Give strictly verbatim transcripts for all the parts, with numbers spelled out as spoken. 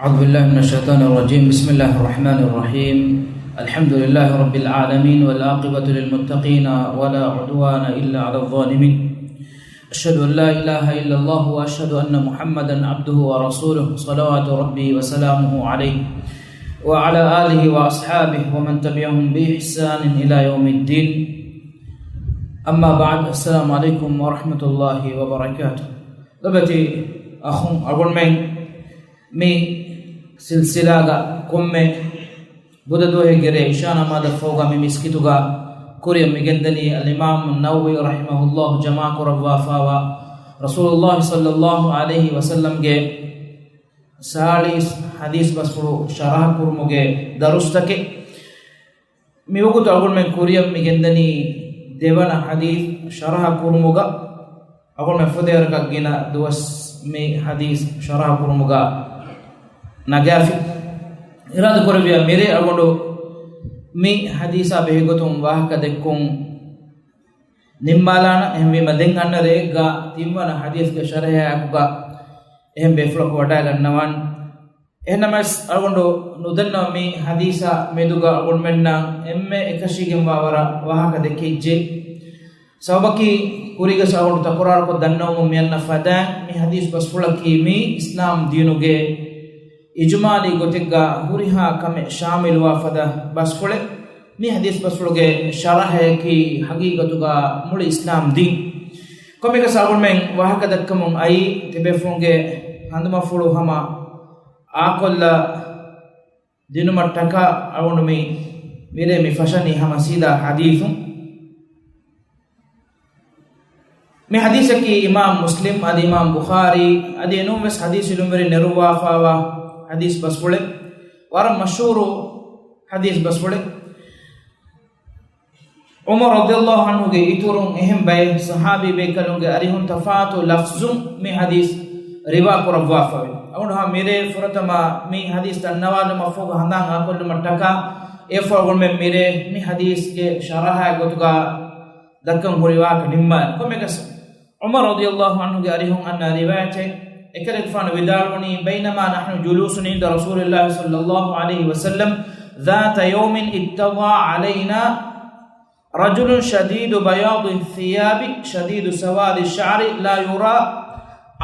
أعوذ بالله من الشيطان الرجيم. بسم الله الرحمن الرحيم. الحمد لله رب العالمين، والعاقبة للمتقين، ولا عدوان إلا على الظالمين. أشهد أن لا إله إلا الله، وأشهد أن محمدا عبده ورسوله، صلوات ربي وسلامه عليه، وعلى آله وأصحابه ومن تبعهم بإحسان إلى يوم الدين. أما بعد، السلام عليكم ورحمة الله وبركاته. ލޮބުވެތި އަޚުން، އަޅުގަނޑުމެން މި ސިލްސިލާގަ ކޮންމެ ބުދަ ދުވަހެއްގެ ރޭ އިޝާ ނަމާދަށް ފަހުގަ މި މިސްކިތުގަ ކުރިއަށް މިގެންދަނީ އަލްއިމާމު ނަވަވީ ރަޙިމަހުﷲ ޖަމާކުރައްވާފައިވާ ރަސޫލުﷲ ޞައްލަﷲ ޢަލައިހި ވަސައްލަމްގެ ސާޅީސް ޙަދީޘް ބަސްފުޅު ޝަރަޙަ ކުރުމުގެ ދަރުސްތަކެއް. މިވަގުތު އަޅުގަނޑުމެން ކުރިއަށް މިގެންދަނީ ދެވަނަ ޙަދީޘް ޝަރަޙަ ކުރުމުގަ، އަޅުގަނޑުމެން ފުދޭވަރަކަށް ގިނަ ދުވަސް މި ޙަދީޘް ޝަރަޙަ ކުރުމުގަ ނަގާފި. އިރާދަކުރެއްވިޔާ މިރޭ އަޅުގަނޑު މި ޙަދީޘާ ބެހޭގޮތުން ވާހަކަ ދެއްކުން ނިންމާލާނަން. އެހެންވީމަ ދެން އަންނަ ރެއެއްގަ ތިންވަނަ ޙަދީޘްގެ ޝަރަޙައާއެކުގަ އެހެން ބޭފުޅަކު ވަޑައިގަންނަވާން. އެހެންނަމަވެސް، އަޅުގަނޑު ނުދަންނަވަން މި ޙަދީޘާ މެދުގަ އަޅުގަނޑުމެންނަށް އެންމެ އެކަށީގެންވާ ވަރަށް ވާހަކަ ދެއްކެވިއްޖެ. ސަބަބަކީ، ކުރީގަސް އަޅުގަނޑު ތަކުރާރުކޮށް ދަންނަވަމުން މިއަންނަ ފަދައިން، މި ޙަދީޘް ބަސްފުޅަކީ މީ އިސްލާމް ދީނުގެ އިޖުމާލީ ގޮތެއްގަ ހުރިހާ ކަމެއް ޝާމިލުވާ ފަދަ ބަސްފުޅެއް. މި ޙަދީޘް ބަސްފުޅުގެ ޝަރަޙަޔަކީ ޙަޤީޤަތުގަ މުޅި އިސްލާމް ދީން. ކޮންމެއަކަސް އަޅުގަނޑުމެން ވާހަކަ ދައްކަމުން އައީ ތިބޭފުޅުންގެ ހަނދުމަފުޅު ހަމަ އާކޮށްލަ ދިނުމަށްޓަކާ އަޅުގަނޑު މި މިރޭ މި ފަށަނީ ހަމަ ސީދާ ޙަދީޘުން. މި ޙަދީޘަކީ އިމާމް މުސްލިމް އަދި އިމާމް ބުޚާރީ އަދި އެނޫންވެސް ޙަދީޘް ޢިލްމުވެރިން ނެރުއްވާފާވާ ޙަދީޘް ބަސްފުޅެއް، ވަރަށް މަޝްހޫރު ޙަދީޘް ބަސްފުޅެއް. ޢުމަރު ރަޟިޔަﷲ ޢަންހުގެ އިތުރުން އެހެން ބައެއް ޞަޙާބީ ބޭކަލުންގެ އަރިހުން ތަފާތު ލަފްޒުން މި ޙަދީޘް ރިވާ ކުރައްވާފައިވޭ. އަޅުގަނޑު ހަމަ މިރޭ ފުރަތަމަ މި ޙަދީޘް ދަންނަވާލުމަށްފަހު ހަނދާން އާކޮށްލުމަށްޓަކާ އެއަށްފަހު އަޅުގަނޑުމެން މިރޭ މި ޙަދީޘްގެ ޝަރަޙާ ގޮތުގަ ދައްކަން ހުރި ވާހަކަ ނިންމާލި. ކޮންމެއަކަސް، ޢުމަރު ރަޟިޔަﷲ ޢަންހުގެ އަރިހުން އަންނަ ރިވާޔަތެއް، އެކަލޭގެފާނު ވިދާޅުވަނީ، بينما نحن جلوس عند رسول الله صلى الله عليه وسلم ذات يوم اتضع علينا رجل شديد بياض الثياب شديد سواد الشعر لا يرى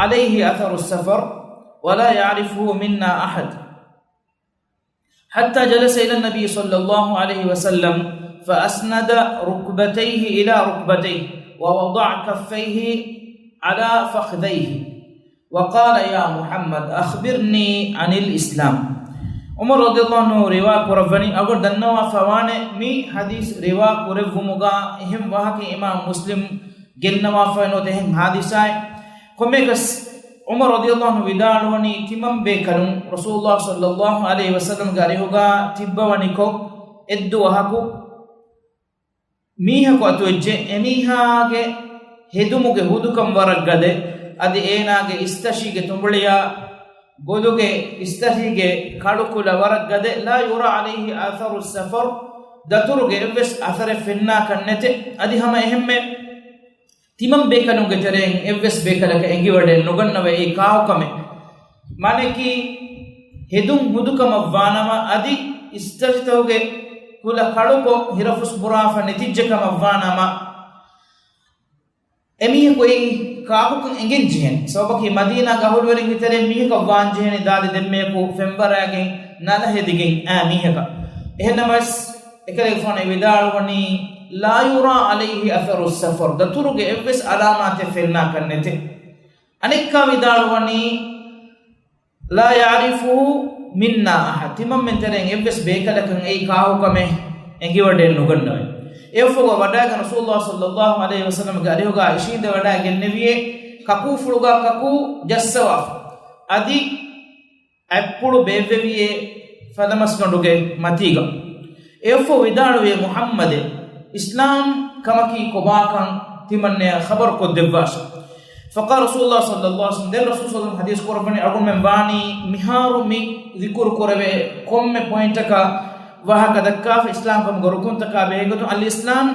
عليه أثر السفر ولا يعرفه منا أحد. حتى جلس إلى النبي صلى الله عليه وسلم فأسند ركبتيه إلى ركبتيه ووضع كفيه على فخذيه وقال يا محمد أخبرني عن الإسلام. ޢުމަރު ރަޟިޔަﷲ ޢަންހު ރިވާ ކުރައްވަނީ، އަޅުގަނޑު ދަންނަވާފައިވާނެ މި ޙަދީޘް ރިވާ ކުރެއްވުމުގަ އެހެން ވާހަކަ އިމާމް މުސްލިމް ގެންނަވާފައި ނުވަތަ އެހެން ޙާދިސާއެއް. ކޮންމެއަކަސް، ޢުމަރު ރަޟިޔަﷲ ޢަންހު ވިދާޅުވަނީ، ތިމަން ބޭކަލުން ރަސޫލުﷲ ޞައްލަﷲ ޢަލައިހި ވަސައްލަމްގެ އަރިހުގަ ތިއްބަވަނިކޮށް، އެއްދުވަހަކު މީހަކު އަތުވެއްޖެ، އެމީހާގެ ހެދުމުގެ ހުދުކަން ވަރަށް ގަދަ، އަދި އޭނާގެ އިސްތަށީގެ ތުނބުޅިއާ، ބޮލުގެ އިސްތަށީގެ ކަޅުކުލަ ވަރަށް ގަދަ، لا يرى عليه أثر السفر، ދަތުރުގެ އެއްވެސް އަސަރެއް ފެންނާކަށް ނެތެ. އަދި ހަމަ އެހެންމެ ތިމަން ބޭކަލުންގެ ތެރެއިން އެއްވެސް ބޭކަލަކަށް އެނގިވަޑައެއް ނުގަންނަވަ އެއީ ކާކުކަމެއް. މާނައަކީ، ހެދުން ހުދުކަމަށްވާނަމަ އަދި އިސްތަށިތަކުގެ ކުލަ ކަޅުކޮށް ހިރަފުސް ބުރާފަ ނެތިއްޖެކަމަށްވާނަމަ، އެމީހަކު އެއީ ކާކުކަން އެނގެން ޖެހޭނެ. ސަބަބަކީ މަދީނާގެ އަހުލުވެރިންގެ ތެރެއިން މީހަކަށް ވާން ޖެހޭނެ ދާދި ދެންމެޔަކު ފެންވަރާގެން ނަލަ ހެދިގެން އާ މީހަކަށް. އެހެންނަމަވެސް، އެކަލޭގެފާނު ވިދާޅުވަނީ، لا يرى عليه أثر السفر، ދަތުރުގެ އެއްވެސް އަލާމާތެއް ފެންނާކަށް ނެތެ. އަނެއްކާ ވިދާޅުވަނީ، لا يعرفه منا أحد، ތިމަންމެން ތެރެއިން އެއްވެސް ބޭކަލަކަށް އެއީ ކާކުކަމެއް އެނގިވަޑައެއް ނުގަންނަވައި. އެއަށްފަހުގަ ވަޑައިގެން ރަސޫލުﷲ ޞައްލަﷲ ޢަލައިހި ވަސައްލަމްގެ އަރިހުގަ އިށީނދެވަޑައިގެންނެވިއޭ، ކަކޫފުޅުގަ ކަކޫ ޖައްސަވާފަ. އަދި އަތްޕުޅު ބޭއްވެވިއޭ ފަލަމަސްގަނޑުގެ މަތީގަ. އެއަށްފަހު ވިދާޅުވިއޭ، މުޙައްމަދޭ، އިސްލާމް ކަމަކީ ކޮބާކަން ތިމަންނަޔަށް ޚަބަރުކޮށްދެއްވާށޭ. فقال رسول الله صلى الله عليه وسلم، ދެން ރަސޫލު ޞައްލަﷲ ޢަލައިހި ވަސައްލަމް ޙަދީޘް ކުރައްވަނީ، އަޅުގަނޑުމެން ވާނީ މިހާރު މި ޛިކުރު ކުރެވޭ ކޮންމެ ޕޮއިންޓަކާ ވާހަކަ ދައްކާފަ، އިސްލާމް ކަމުގެ ރުކުންތަކާ ބެހޭގޮތުން، الإسلام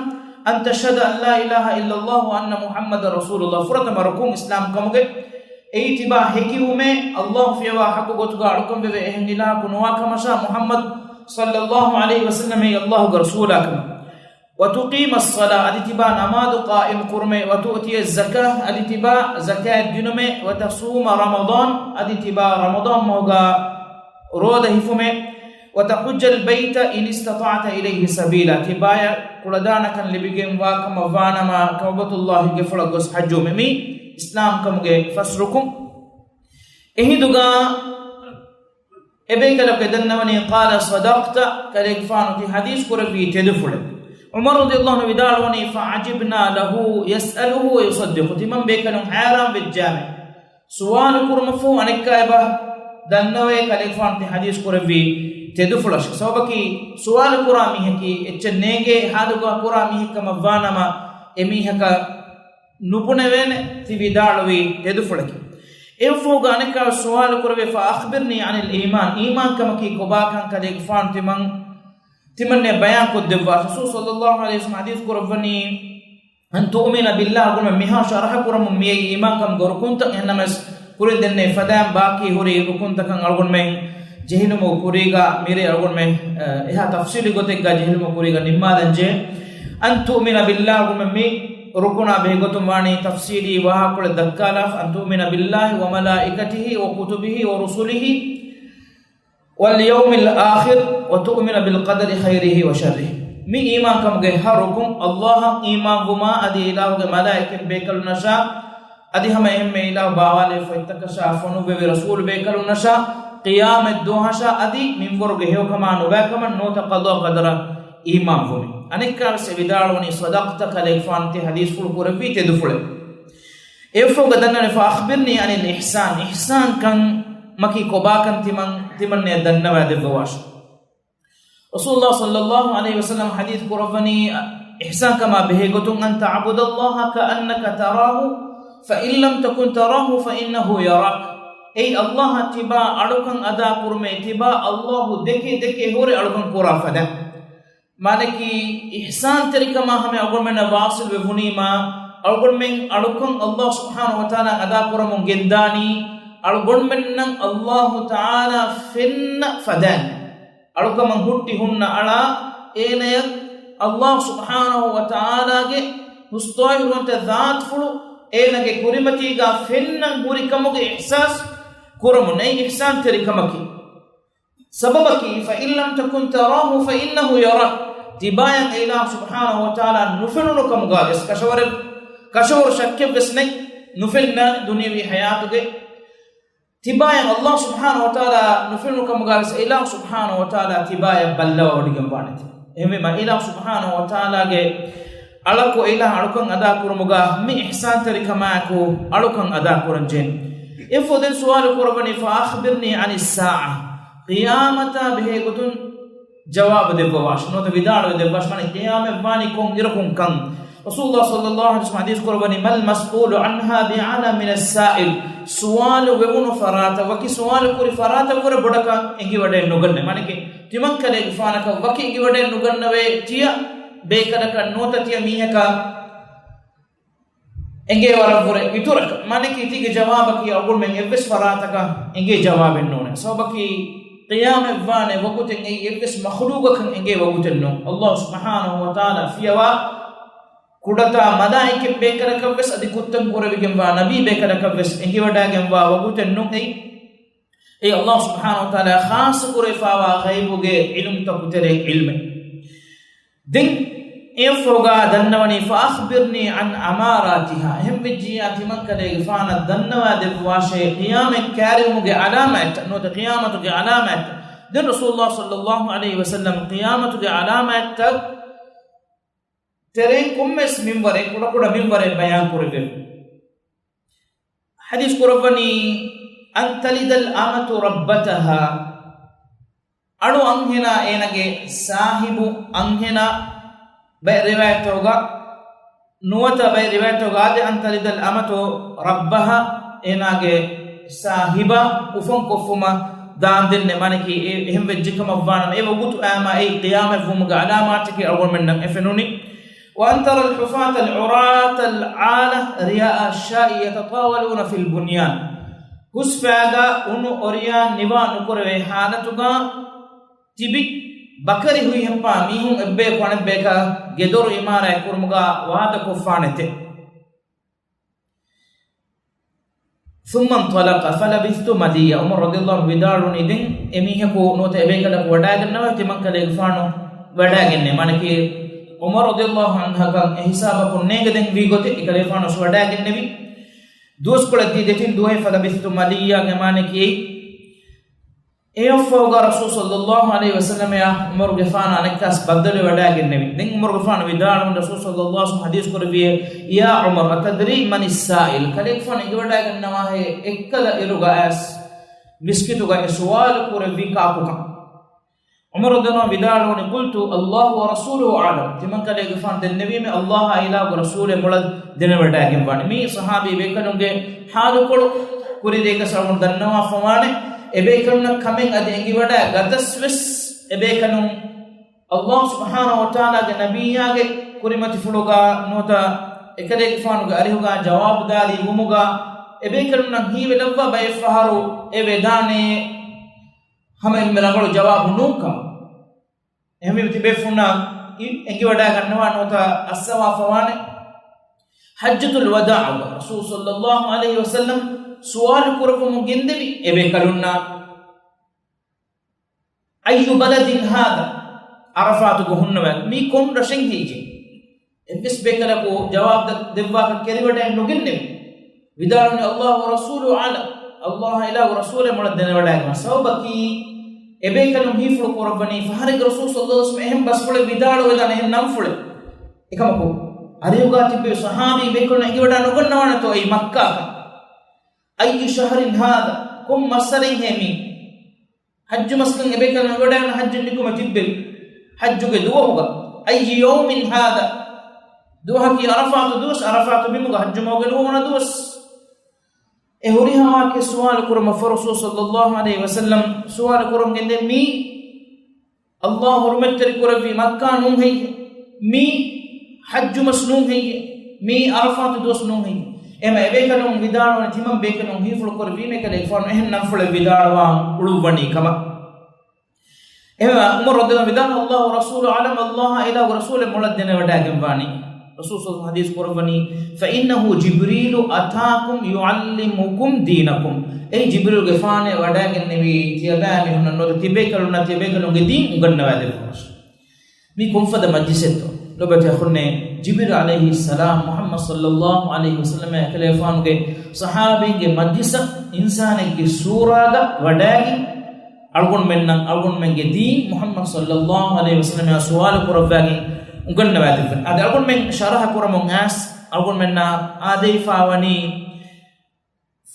أن تشهد أن لا إله إلا الله وأن محمدا رسول الله، ފުރަތަމަ ރުކުން އިސްލާމް ކަމުގެ އެއީ ތިބާ ހެކިވުމޭ، އައްލާހު ފިޔަވާ ޙައްޤު ގޮތުގަ އަޅުކަން ވެވޭ އެހެން އިލާހަކު ނުވާ ކަމަށާ، މުޙައްމަދު ޞައްލައްލާހު ޢަލައިހި ވަސައްލަމް އެއީ އައްލާހުގެ ރަސޫލާ ކަމަށް. وتقيم الصلاة، އަދި ތިބާ ނަމާދު ޤާއިމް ކުރުމޭ، وتؤتي الزكاة، އަދި ތިބާ ޒަކާތް ދިނުމޭ، وتصوم رمضان، އަދި ތިބާ ރަމަޟާން މަހުގަ ރޯދަ ހިފުމޭ، وتحج البيت إن استطعت إليه سبيلا، ތިބާޔަށް ކުޅަދާނަކަން ލިބިގެންވާ ކަމަށް ވާނަމަ، ކަޢުބަތުﷲ ގެފުޅަށް ގޮސް ޙައްޖުވުމޭ. މީ އިސްލާމް ކަމުގެ ފަސް ރުކުން. އެހިނދުގަ އެބޭކަލަކު ދަންނަވަނީ، قال صدقت، ކަލޭގެފާނު ތި ޙަދީޘް ކުރެއްވީ ތެދުފުޅެއް. ޢުމަރު ރަޟިޔަﷲ ޢަންހު ވިދާޅުވަނީ، فعجبنا له يسأله ويصدق، ތިމަން ބޭކަލުން ހައިރާން ވެއްޖާމެ. ސުވާލު ކުރުމަށްފަހު އަނެއްކާ އެބަ ދަންނަވައޭ، ކަލޭގެފާނު ތި ޙަދީޘް ކުރެއްވީ ތެދުފުޅަށް. ސަބަބަކީ ސުވާލު ކުރާ މީހަކީ އެއްޗެއް ނޭނގޭ ޙާލުގަ ކުރާ މީހެއް ކަމަށް ވާނަމަ، އެ މީހަކަށް ނުބުނެވޭނެ ތި ވިދާޅުވީ ތެދުފުޅަކީ. އެއަށްފަހުގަ އަނެއްކާވެސް ސުވާލު ކުރެވޭ، فأخبرني عن الإيمان، އީމާން ކަމަކީ ކޮބާކަން ކަލޭގެފާނު ތިމަން، ތިމަންނެ ބަޔާން ކޮށްދެއްވާށި. ރަސޫލު ޞައްލައްލާހު ޢަލައިހި ވަސައްލަމް ޙަދީޘް ކުރައްވަނީ، أن تؤمن بالله، އަޅުގަނޑުމެން މިހާ ޝަރަޙަ ކުރަމުން މިއައީ އީމާންކަމުގެ ރުކުންތައް. އެހެންނަމަވެސް ކުރިން ދެންނެވި ފަދައިން ބާކީ ހުރި ރުކުންތަކަށް އަޅުގަނޑުމެން ޖެހިލުމުގެ ކުރީގަ މިރޭ އަޅުގަނޑުމެން، އަ، އެހާ ތަފްޞީލީ ގޮތެއްގަ ޖެހިލުމުގެ ކުރީގަ ނިންމާލަން ޖެހޭ. أن تؤمن بالله، އަޅުގަނޑުމެން މި ރުކުނާ ބެހޭ ގޮތުން ވާނީ ތަފްޞީލީ ވާހަކަކޮޅެއް ދައްކާލާފަ، أن تؤمن بالله وملائكته وكتبه ورسله واليوم الآخر وتؤمن بالقدر خيره وشره. މި އީމާންކަމުގެ ހަ ރުކުން، އައްލާހަށް އީމާންވުމާ، އަދި އިލާހުގެ މަލާއިކަތް ބޭކަލުންނަށާ، އަދި ހަމަ އެހެންމެ އިލާހު ބާވާލެވި ފޮތްތަކަށާ، ފޮނުއްވެވި ރަސޫލު ބޭކަލުންނަށާ، ޤިޔާމަތް ދުވަހަށާ، އަދި މިންވަރުގެ ހެޔޮކަމާ ނުބައިކަމަށް ނުވަތަ ޤަޟާ ޤަދަރަށް އީމާންވުމިން. އަނެއްކާވެސް އެ ވިދާޅުވަނީ، صدقت، ކަލޭގެފާނު ތި ޙަދީޘްފުޅު ކުރެއްވީ ތެދުފުޅެއް. އެއަށްފަހުގަ ދަންނަވަނީ، فأخبرني عن الإحسان، އިޙްސާންކަން މަކީ ކޮބާކަން ތިމަން، ތިމަންނެ ދަންނަވާ ދެއްވަވާށި. ރަސޫލުﷲ ޞައްލައްލާހު ޢަލައިހި ވަސައްލަމް ޙަދީޘް ކުރައްވަނީ، އިޙްސާންކަމާ ބެހޭ ގޮތުން، أن تعبد الله كأنك تراه فإن لم تكن تراه فإنه يراك. އެއީ އައްލާހަށް ތިބާ އަޅުކަން އަދާ ކުރުމޭ، ތިބާ އައްލާހު ދެކެ ދެކެ ހުރެ އަޅުކަން ކުރާ ފަދަ. މާނައަކީ، އިޙްސާންތެރިކަމާ ހަމަ އަޅުގަނޑުމެންނަށް ވާޞިލް ވެވުނީމާ، އަޅުގަނޑުމެން އަޅުކަން އައްލާހު ސުބްޙާނަހު ވަތަޢާލާ އަދާ ކުރަމުން ގެންދާނީ، އަޅުގަނޑުމެންނަށް އައްލާހު ތަޢާލާ ފެންނަ ފަދައިން. އަޅުކަމަށް ހުއްޓި ހުންނަ އަޅާ، އޭނަޔަށް އައްލާހު ސުބްޙާނަހު ވަތަޢާލާގެ ހުސްޠާހިރުވަންތަ ޒާތުފުޅު އޭނަގެ ކުރިމަތީގާ ފެންނަން ހުރި ކަމުގެ އިޙްސާސް ކުރަމުން. އެއީ އިޙްސާންތެރިކަމަކީ. ސަބަބަކީ، فإن لم تكن تراه فإنه يراك. ތިބާޔަށް އެ އިލާހު ސުބްޙާނަހު ވަތަޢާލާ ނުފެނުނު ކަމުގާވެސް، ކަށަވަރެއް، ކަށަވަރު ޝައްކެއްވެސް ނެތް، ނުފެންނަ ދުނިޔަވީ ޙަޔާތުގައި. ތިބާޔަށް އައްލާހު ސުބްޙާނަހު ވަތަޢާލާ ނުފެނުނު ކަމުގާވެސް، އެ އިލާހު ސުބްޙާނަހު ވަތަޢާލާ ތިބާޔަށް ބައްލަވަވަޑިގެން ވާނެތެ. އެހެންވީމަ، އިލާހު ސުބްޙާނަހު ވަތަޢާލާގެ އަޅަކު އިލާހަށް އަޅުކަން އަދާ ކުރުމުގާ މި އިޙްސާންތެރިކަމާއެކު އަޅުކަން އަދާ ކުރަން ޖެހެން. އެފަހު ދެން ސުވާލު ކުރައްވަނީ، فأخبرني عن الساعة. ޤިޔާމަތާ ބެހޭ ގޮތުން ޖަވާބު ދެއްވަވާށި. ނުވަތަ ވިދާޅުވެ ދެއްވާށި. މާނަ ޤިޔާމަތް ވާނީ ކޮން އިރަކުން ކަން. ރަސޫލުﷲ ޞައްލައްލާހު ޢަލައިހި ވަސައްލަމް ޙަދީޘް ކުރައްވަނީ، ما المسؤول عنها بأعلم من السائل. ސުވާލު ވެވުނު ފަރާތަށް ވަކި ސުވާލު ކުރި ފަރާތަށްވުރެ ބޮޑަކަށް އެނގިވަޑައެއް ނުގަންނަ. މާނައަކީ، ތިމަން ކަލޭގެފާނަކަށް ވަކި އެނގިވަޑައެއް ނުގަންނަވޭ، ތިޔަ ބޭކަލަކަށް ނުވަތަ ތިޔަ މީހަކަށް އެނގޭ ވަރަށްވުރެ އިތުރަކަށް. މާނައަކީ، ތީގެ ޖަވާބަކީ އަޅުގަނޑުމެން އެއްވެސް ފަރާތަކަށް އެނގޭ ޖަވާބެއް ނޫނޭ. ސަބަބަކީ، ޤިޔާމަތްވާނެ ވަގުތެއް އެއީ އެއްވެސް މަޚްލޫޤަކަށް އެނގޭ ވަގުތެއް ނޫން. އައްލާހު ސުބްޙާނަހު ވަތަޢާލާ ފިޔަވާ ކުޑަތާ މަލާއިކަތް ބޭކަލަކަށްވެސް އަދި ކުށްތައް ކުރެވިގެންވާ ނަބީ ބޭކަލަކަށްވެސް އެނގިވަޑައިގެންވާ ވަގުތެއް ނޫން އެއީ. އެއީ އައްލާހު ސުބްޙާނަހު ވަތަޢާލާ ޚާއްޞަ ކުރެވިފާވާ ޣައިބުގެ ޢިލްމުތަކު ތެރޭ ޢިލްމެއް. ދެން އެއަށްފަހުގާ ދަންނަވަނީ، فأخبرني عن أماراتها. އެހެންވެއްޖިއްޔާ ތިމަންކަލޭގެފާނަށް ދަންނަވާ ދެއްވާށޭ، ޤިޔާމަތް ކައިރިވުމުގެ ޢަލާމާތްތައް، ނުވަތަ ޤިޔާމަތުގެ ޢަލާމާތްތައް. ދެން ރަސޫލުﷲ ޞައްލައްލާހު ޢަލައިހި ވަސައްލަމް ޤިޔާމަތުގެ ޢަލާމާތްތައް ތެރެއިން ކޮންމެސް މިންވަރެއް، ކުޑަކުޑަ މިންވަރެއް ބަޔާން ކުރެއްވެވި. ޙަދީޘް ކުރައްވަނީ، أن تلد الأمة ربتها. އަޅު އަންހެނާ އޭނާގެ ސާހިބު އަންހެނާ، ބައެއް ރިވާޔަތްތަކުގަ، ނުވަތަ ބައެއް ރިވާޔަތްތަކުގަ އާދެ، أن تلد الأمة ربها، އޭނާގެ ސާހިބާ އުފަންކޮށްފުމަށް ދާންދެންނެވި. މާނައަކީ، އެ އެހެން ވެއްޖެކަމަށްވާނަމަ، އެ ވަގުތު އައީމާ އެއީ ޤިޔާމަތްވުމުގެ ޢަލާމާތެކޭ އަޅުގަނޑުމެންނަށް އެ ފެނުނީ. وأن ترى الحفاة العراة العالة رعاء الشاء يتطاولون في البنيان. ހުސްފައިގަ އުނު އޮރިޔާން ނިވާ ނުކުރެވޭ ހާލަތުގަ ތިބި ބަކަރި ހުއިހައްޕާ މީހުން އެއްބަޔަކު އަނެއްބަޔަކަށް ގެދޮރު އިމާރާތް ކުރުމުގަ ވާދަކޮށްފާނެތެ. ثم انطلق فلبثت مليا. ޢުމަރު ރަޟިޔަﷲ ވިދާޅުވަނީ، ދެން އެމީހަކު ނުވަތަ އެބޭކަލަކު ވަޑާގަންނަވާ ތިމަންކަލޭގެފާނު ވަޑާގެންނެވި. މާނައަކީ، ޢުމަރު ރަޟިޔަﷲ ޢަންހަކަށް އެހިސާބަކުން ނޭނގެ ދެން ވީގޮތެއް އެކަލޭގެފާނު ވަޑާގެންނެވި. ދުވަސްކޮޅެއް ދީ ދެތިން ދުވަހެއް فلبثت مليا ގެ މާނައަކީ، އެއަށްފަހުގަ ރަސޫލު ޞައްލައްލާހު ޢަލައިހި ވަސައްލަމައާ ޢުމަރުގެފާނަށް އަނެއްކާސް ބައްދަލުވެ ވަޑާގެންނެވި. ދެން ޢުމަރުގެފާނު ވިދާޅުވަނީ، ރަސޫލު ޞައްލައްލާހު ޢަލައިހި ވަސައްލަމަ ޙަދީޘް ކުރެއްވިއޭ، يا عمر أتدري من السائل؟ ކަލޭގެފާނު އެނގިވަޑާގަންނަވާހޭ އެއްކަލަ އިރުގަ އައިސް މިސްކިތުގައި ސުވާލު ކުރެއްވީ ކާކުކަން. ޢުމަރު ރަޟިޔަﷲ ޢަންހު ވިދާޅުވަނީ، قلت الله ورسوله أعلم. ތިމަންކަލޭގެފާނު ދެންނެވީމޭ، ﷲ އާ އިލާހުގެ ރަސޫލޭ މޮޅަށް ދެނެވަޑައިގެންވާނެ. މީ ޞަޙާބީ ބޭކަލުންގެ ޙާލުކޮޅު. ކުރި ރޭގަސް އަޅުގަނޑު ދަންނަވާފަވާނެ، އެބޭކަލުންނަށް ކަމެއް އަދި އެނގިވަޑައިގަތަސް ވެސް އެބޭކަލުން ﷲ ސުބްޙާނަހޫ ވަތަޢާލާގެ ނަބިއްޔާގެ ކުރިމަތިފުޅުގަ ނުވަތަ އެކަލޭގެފާނުގެ އަރިހުގަ ޖަވާބުދާރީ ވުމުގަ އެބޭކަލުންނަށް ހީވެލައްވާ ބައެއް ފަހަރު އެ ވެދާނެ ހަމަ އެންމެ ރަނގަޅު ޖަވާބު ނޫންކަމަށް. އެހެންވީމަ ތިބޭފުޅުންނަށް އި-، އެނގިވަޑައިގަންނަވާ ނުވަތަ އައްސަވާފަވާނެ. ޙައްޖަތުލް ވަދާޢުގަ ރަސޫލު ޞައްލައްލާހު ޢަލައިހި ވަސައްލަމް ސުވާލު ކުރައްވަމުން ގެންދެވި އެބޭކަލުންނަށް، أي بلد هذا؟ ޢަރަފާތުގަ ހުންނަވަ މީ ކޮން ރަށެއް ހެއްޔޭ؟ އެއްވެސް ބޭކަލަކު ޖަވާބު ދެ-، ދެއްވާކަށް ކެރިވަޑައެއް ނުގެންނެވި. ވިދާޅުވަނީ، الله ورسوله أعلم. ﷲ އާ އިލާހުގެ ރަސޫލޭ މޮޅަށް ދެނެވަޑައިގެން. ސަބަބަކީ، އެބޭކަލުން ހީފުޅު ކުރައްވަނީ، ފަހަރެއްގަ ރަސޫލު ޞައްލައްލާހު ޢަލައިހި ވަސައްލަމަ އެހެން ބަސްފުޅެއް ވިދާޅުވެދާނެ އެހެން ނަންފުޅެއް. އެކަމަކު، އަރިހުގަ ތިއްބެވި ޞަޙާބީ ބޭކަލުން އެނގިވަޑައި ނުގަންނަވާނެތޯ އެއީ މައްކާކަން؟ أي شهر هذا؟ ކޮން މައްސަރެއްހޭ މީ؟ ޙައްޖު މަސްކަން އެބޭކަލުން އެނގިވަޑައިގަންނަވާ ޙައްޖުން ނިކުމެ ތިއްބެވި. ޙައްޖުގެ ދުވަހުގަ. أي يوم هذا؟ ދުވަހަކީ ޢަރަފާތު ދުވަސް، ޢަރަފާތު ބިމުގަ ޙައްޖު މަހުގެ ނުވަވަނަ ދުވަސް. އެ ހުރިހާ ވާހަކަ ސުވާލު ކުރުމަށްފަހު ރަސޫލު ޞައްލައްލާހު ޢަލައިހި ވަސައްލަމް ސުވާލު ކުރަމުން ގެންދެވި، މީ ﷲ ޙުރުމަތްތެރި ކުރެއްވި މައްކާ ނޫން ހެއްޔޭ؟ މީ ޙައްޖު މަސް ނޫން ހެއްޔޭ؟ މީ ޢަރަފާތު ދުވަސް ނޫން ހެއްޔޭ؟ އެހެންވީމަ އެބޭކަލުން ވިދާޅުވަނީ ތިމަން ބޭކަލުން ހީފުޅު ކުރެއްވީމޭ އެކަލޭގެފާނު އެހެން ނަންފުޅެއް ވިދާޅުވާން އުޅުއްވަނީ ކަމަށް. އެހެންވީމަ ޢުމަރު ރަޟިޔަﷲ ޢަންހު ވިދާޅުވަނީ، الله ورسوله أعلم، ﷲ އާ އިލާހުގެ ރަސޫލޭ މޮޅަށް ދެނެވަޑައިގެންވާނީ. ރަސޫލު ޞައްލައްލާހު ޢަލައިހި ވަސައްލަމަ ޙަދީޘް ކުރައްވަނީ، فإنه جبريل أتاكم يعلمكم دينكم. އެއީ ޖިބްރީލުގެފާނޭ ވަޑައިގެންނެވީ ތިޔަބައިމީހުންނަށް ނުވަތަ ތިބޭކަލުންނަށް ތިޔަބޭކަލުންގެ ދީން އުނގަންނަވާދެއްވުމަށް. މީ ކޮންފަދަ މަޖްލިސެއްތޯ؟ ލޮބުވެތި އަޚުންނޭ، ޖިބްރީލު ޢަލައިހިއްސަލާމް މުޙައްމަދު ޞައްލައްލާހު ޢަލައިހި ވަސައްލަމަ އެކަލޭގެފާނުގެ ޞަޙާބީންގެ މަޖްލިސަށް އިންސާނެއްގެ ސޫރާގަ ވަޑައިގެން، އަޅުގަނޑުމެންނަށް އަޅުގަނޑުމެންގެ ދީން މުޙައްމަދު ޞައްލައްލާހު ޢަލައިހި ވަސައްލަމައާ ސުވާލު ކުރައްވައިގެން އުނގަންނަވާދެއްވި. އަދި އަޅުގަނޑުމެން ޝަރަޙަ ކުރަމުން އައިސް އަޅުގަނޑުމެންނާ އާދެވިފައިވަނީ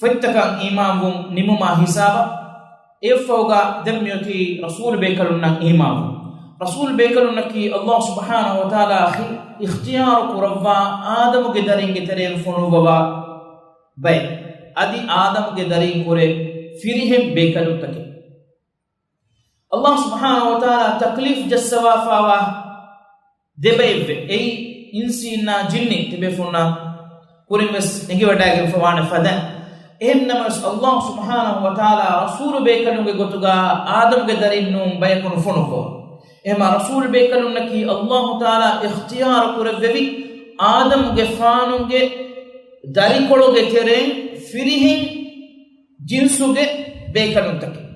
ފޮތްތަކަށް އީމާންވުން ނިމުމާ ހިސާބަށް، އެއަށްފަހުގަ ދެން މިއޮތީ ރަސޫލު ބޭކަލުންނަށް އީމާންވުން. ރަސޫލު ބޭކަލުންނަކީ ﷲ ސުބްޙާނަހޫ ވަތަޢާލާ އިޚް-، އިޚްތިޔާރު ކުރައްވާ އާދަމުގެ ދަރިންގެ ތެރެއިން ފޮނުއްވަވާ ބައެއް. އަދި އާދަމުގެ ދަރިން ކުރެ ފިރިހެން ބޭކަލުންތަކެއް. ﷲ ސުބްޙާނަހޫ ވަތަޢާލާ ތަކްލީފް ޖައްސަވާފައިވާ ދެބައެއްވެ. އެއީ އިންސީންނާ ޖިންނި ތިބޭފުޅުންނާ ކުރިން ވެސް އެނގިވަޑައިގެންފަވާނެ ފަދަ. އެހެންނަމަވެސް، ﷲ ސުބްޙާނަހޫ ވަތަޢާލާ ރަސޫލު ބޭކަލުންގެ ގޮތުގަ އާދަމުގެ ދަރިން ނޫން ބަޔަކު ނުފޮނުއްވަވާ. އެހެންމާ ރަސޫލު ބޭކަލުންނަކީ ﷲ ތަޢާލާ އިޚްތިޔާރު ކުރެއްވެވި އާދަމުގެފާނުގެ ދަރިކޮޅުގެ ތެރެއިން ފިރިހެން ޖިންސުގެ ބޭކަލުންތަކެއް.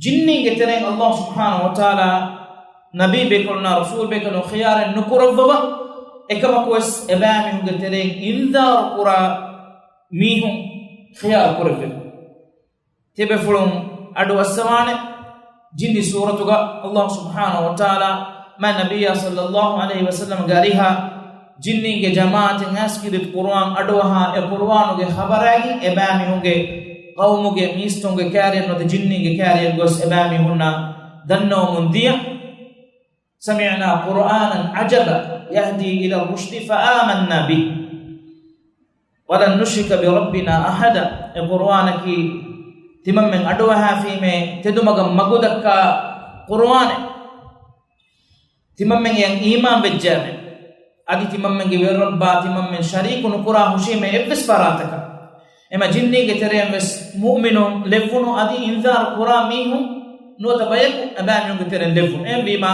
ޖިންނީންގެ ތެރެއިން ﷲ ސުބްޙާނަހޫ ވަތަޢާލާ ނަބީ ބޭކަލުންނާ ރަސޫލު ބޭކަލުން ޚިޔާރެއް ނުކުރައްވަވަ، އެކަމަކުވެސް އެބައިމީހުންގެ ތެރެއިން އިންޒާރު ކުރާ މީހުން ޚިޔާރު ކުރެއްވި. ތިބޭފުޅުން އަޑު އައްސަވާނެ ޖިންނި ސޫރަތުގަ. ﷲ ސުބްޙާނަހޫ ވަތަޢާލާ މާތް ނަބިއްޔާ ޞައްލައްލާހު ޢަލައިހި ވަސައްލަމަގެ އަރިހަށް ޖިންނީންގެ ޖަމާޢަތެއް އައިސް ކީރިތި ޤުރުއާން އަޑުއަހާ، އެ ޤުރުއާނުގެ ޚަބަރާގެން އެބައިމީހުންގެ ޤައުމުގެ މީސްތަކުންގެ ކާރިޔަށް ނުވަތަ ޖިންނީންގެ ކާރިޔަށް ގޮސް އެބައިމީހުންނަށް ދަންނަވަމުން ދިޔަ، سمعنا قرآنا عجبا يهدي إلى الرشد فآمنا به ولن نشرك بربنا أحدا. އެ ޤުރުއާނަކީ ތިމަންމެން އަޑުއަހާފީމޭ ތެދުމަގަށް މަގުދައްކާ ޤުރުއާނެއް. ތިމަންމެން އެއަށް އީމާން ވެއްޖެއެވެ. އަދި ތިމަންމެންގެ ވެރިރައްބާ ތިމަންމެން ޝަރީކު ނުކުރާ ހުށީމޭ އެއްވެސް ފަރާތަކަށް. އެމަ ޖިންނީންގެ ތެރެއިން ވެސް މުއުމިނުން ލެއްވުނު އަދި އިންޒާރު ކުރާ މީހުން ނުވަތަ ބަޔަކު އެބައިމީހުންގެ ތެރެއިން ލެއްވުނު. އެހެންވީމާ،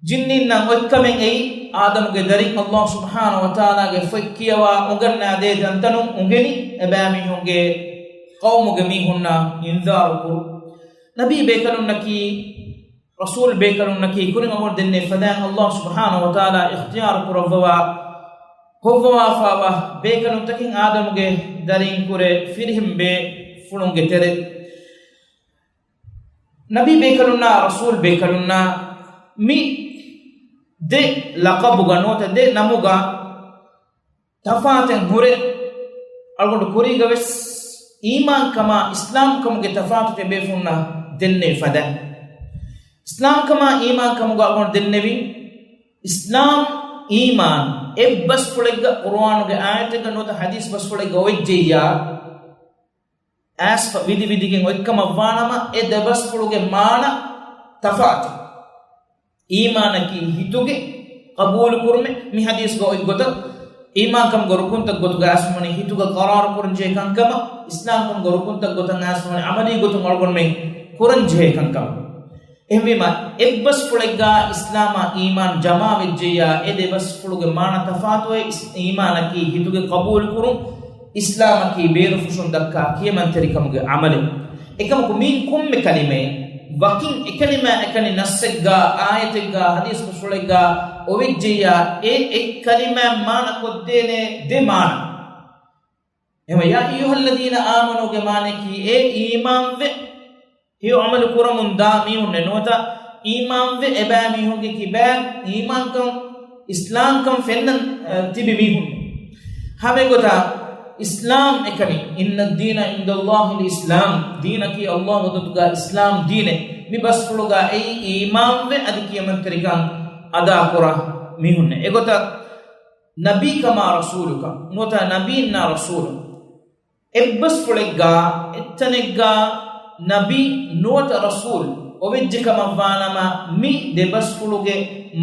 ޖިންނީންނަށް އޮތްކަމެއް އެއީ، އާދަމުގެ ދަރިން އައްލާހު ސުބްޙާނަހު ވަތަޢާލާގެ ފޮތް ކިޔަވާ އުނގަންނާދޭ ތަންތަނުން އުނގެނި، އެބައިމީހުންގެ ޤައުމުގެ މީހުންނަށް އިންޒާރު ކުރުން. ނަބީ ބޭކަލުންނަކީ، ރަސޫލް ބޭކަލުންނަކީ، ކުރިން އަޅުގަނޑު ދެންނެވި ފަދައިން އައްލާހު ސުބްޙާނަހު ވަތަޢާލާ އިޚްތިޔާރު ކުރައްވަވާ، ކޮށްވަވާފައިވާ ބޭކަލުންތަކެއް އާދަމުގެ ދަރިން ކުރެ ފިރިހެން ބޭފުޅުންގެ ތެރެ. ނަބީ ބޭކަލުންނާ ރަސޫލް ބޭކަލުންނާ މި ދެ ލަޤަބުގަ ނުވަތަ ދެ ނަމުގަ ތަފާތެއް ހުރެ، އަޅުގަނޑު ކުރީގަ ވެސް އީމާންކަމާ އިސްލާމްކަމުގެ ތަފާތު ތިބޭފުންނަށް ދެންނެވި ފަދަ. އިސްލާމްކަމާ އީމާންކަމުގަ އަޅުގަނޑު ދެންނެވި، އިސްލާމް، އީމާން އެއްބަސްފުޅެއްގަ ޤުރުއާނުގެ އާޔަތެއްގަ ނުވަތަ ޙަދީޘް ބަސްފުޅެއްގަ އޮވެއްޖެއްޔާ، އައިސްފަ ވިދިވިދިގެން އޮތްކަމަށްވާނަމަ، އެ ދެބަސްފުޅުގެ މާނަ ތަފާތު. އީމާނަކީ ހިތުގެ ޤަބޫލުކުރުމެއް. މި ޙަދީޘްގަ އޮތް ގޮތަށް، އީމާންކަމުގެ ރުކުންތައް ގޮތުގަ އައިސްފަވަނީ ހިތުގަ ޤަރާރު ކުރަންޖެހޭ ކަންކަމަށް، އިސްލާމްކަމުގެ ރުކުންތައް ގޮތަށް އައިސްފަވަނީ ޢަމަލީ ގޮތުން އަޅުގަނޑުމެން ކުރަންޖެހޭ ކަންކަމަށް. އެހެންވީމަ، އެއްބަސްފުޅެއްގަ އިސްލާމާ އީމާން ޖަމާވެއްޖެއްޔާ، އެ ދެބަސްފުޅުގެ މާނަ ތަފާތުވޭ. އިސް-، އީމާނަކީ ހިތުގެ ޤަބޫލުކުރުން، އިސްލާމަކީ ބޭރުފުށުން ދައްކާ ކިޔަމަންތެރިކަމުގެ ޢަމަލެއް. އެކަމަކު މިއިން ކޮންމެ ކަލިމައެއް، ވަކިން އެކަލިމާ އެކަނި ނައްސެއްގަ، އާޔަތެއްގަ، ޙަދީޘް ބަސްފުޅެއްގަ އޮވެއްޖެއްޔާ، އެ އެއް ކަލިމާއިން މާނަ ކޮށްދޭނެ ދެ މާނަ. އެހެންވެ، ޔާ އައްޔުހައްލަޛީނަ އާމަނޫގެ މާނައަކީ، އޭ އީމާންވެ، ހެޔޮ ޢަމަލު ކުރަމުން ދާ މީހުންނެއް ނުވަތަ، އީމާންވެ އެބައިމީހުންގެ ކިބައިން އީމާންކަން، އިސްލާމްކަން ފެންނަން، އަ، ތިބި މީހުން. ހަމައެގޮތަށް އިސްލާމް އެކަނި، إِنَّ الدِّينَ عِندَ اللَّهِ الْإِسْلَامُ، ދީނަކީ އައްލާހު ގޮތުގަ އިސްލާމް ދީނެއް. މި ބަސްފުޅުގަ އެއީ އީމާންވެ އަދި ކިޔަމަންތެރިކަން އަދާކުރާ މީހުންނެއް. އެގޮތަށް ނަބީކަމާ ރަސޫލުކަން ނުވަތަ ނަބީންނާ ރަސޫލުން. އެއްބަސްފުޅެއްގަ، އެއްތަނެއްގަ ނަބީ ނުވަތަ ރަސޫލް އޮވެއްޖެކަމަށްވާނަމަ، މި ދެބަސްފުޅުގެ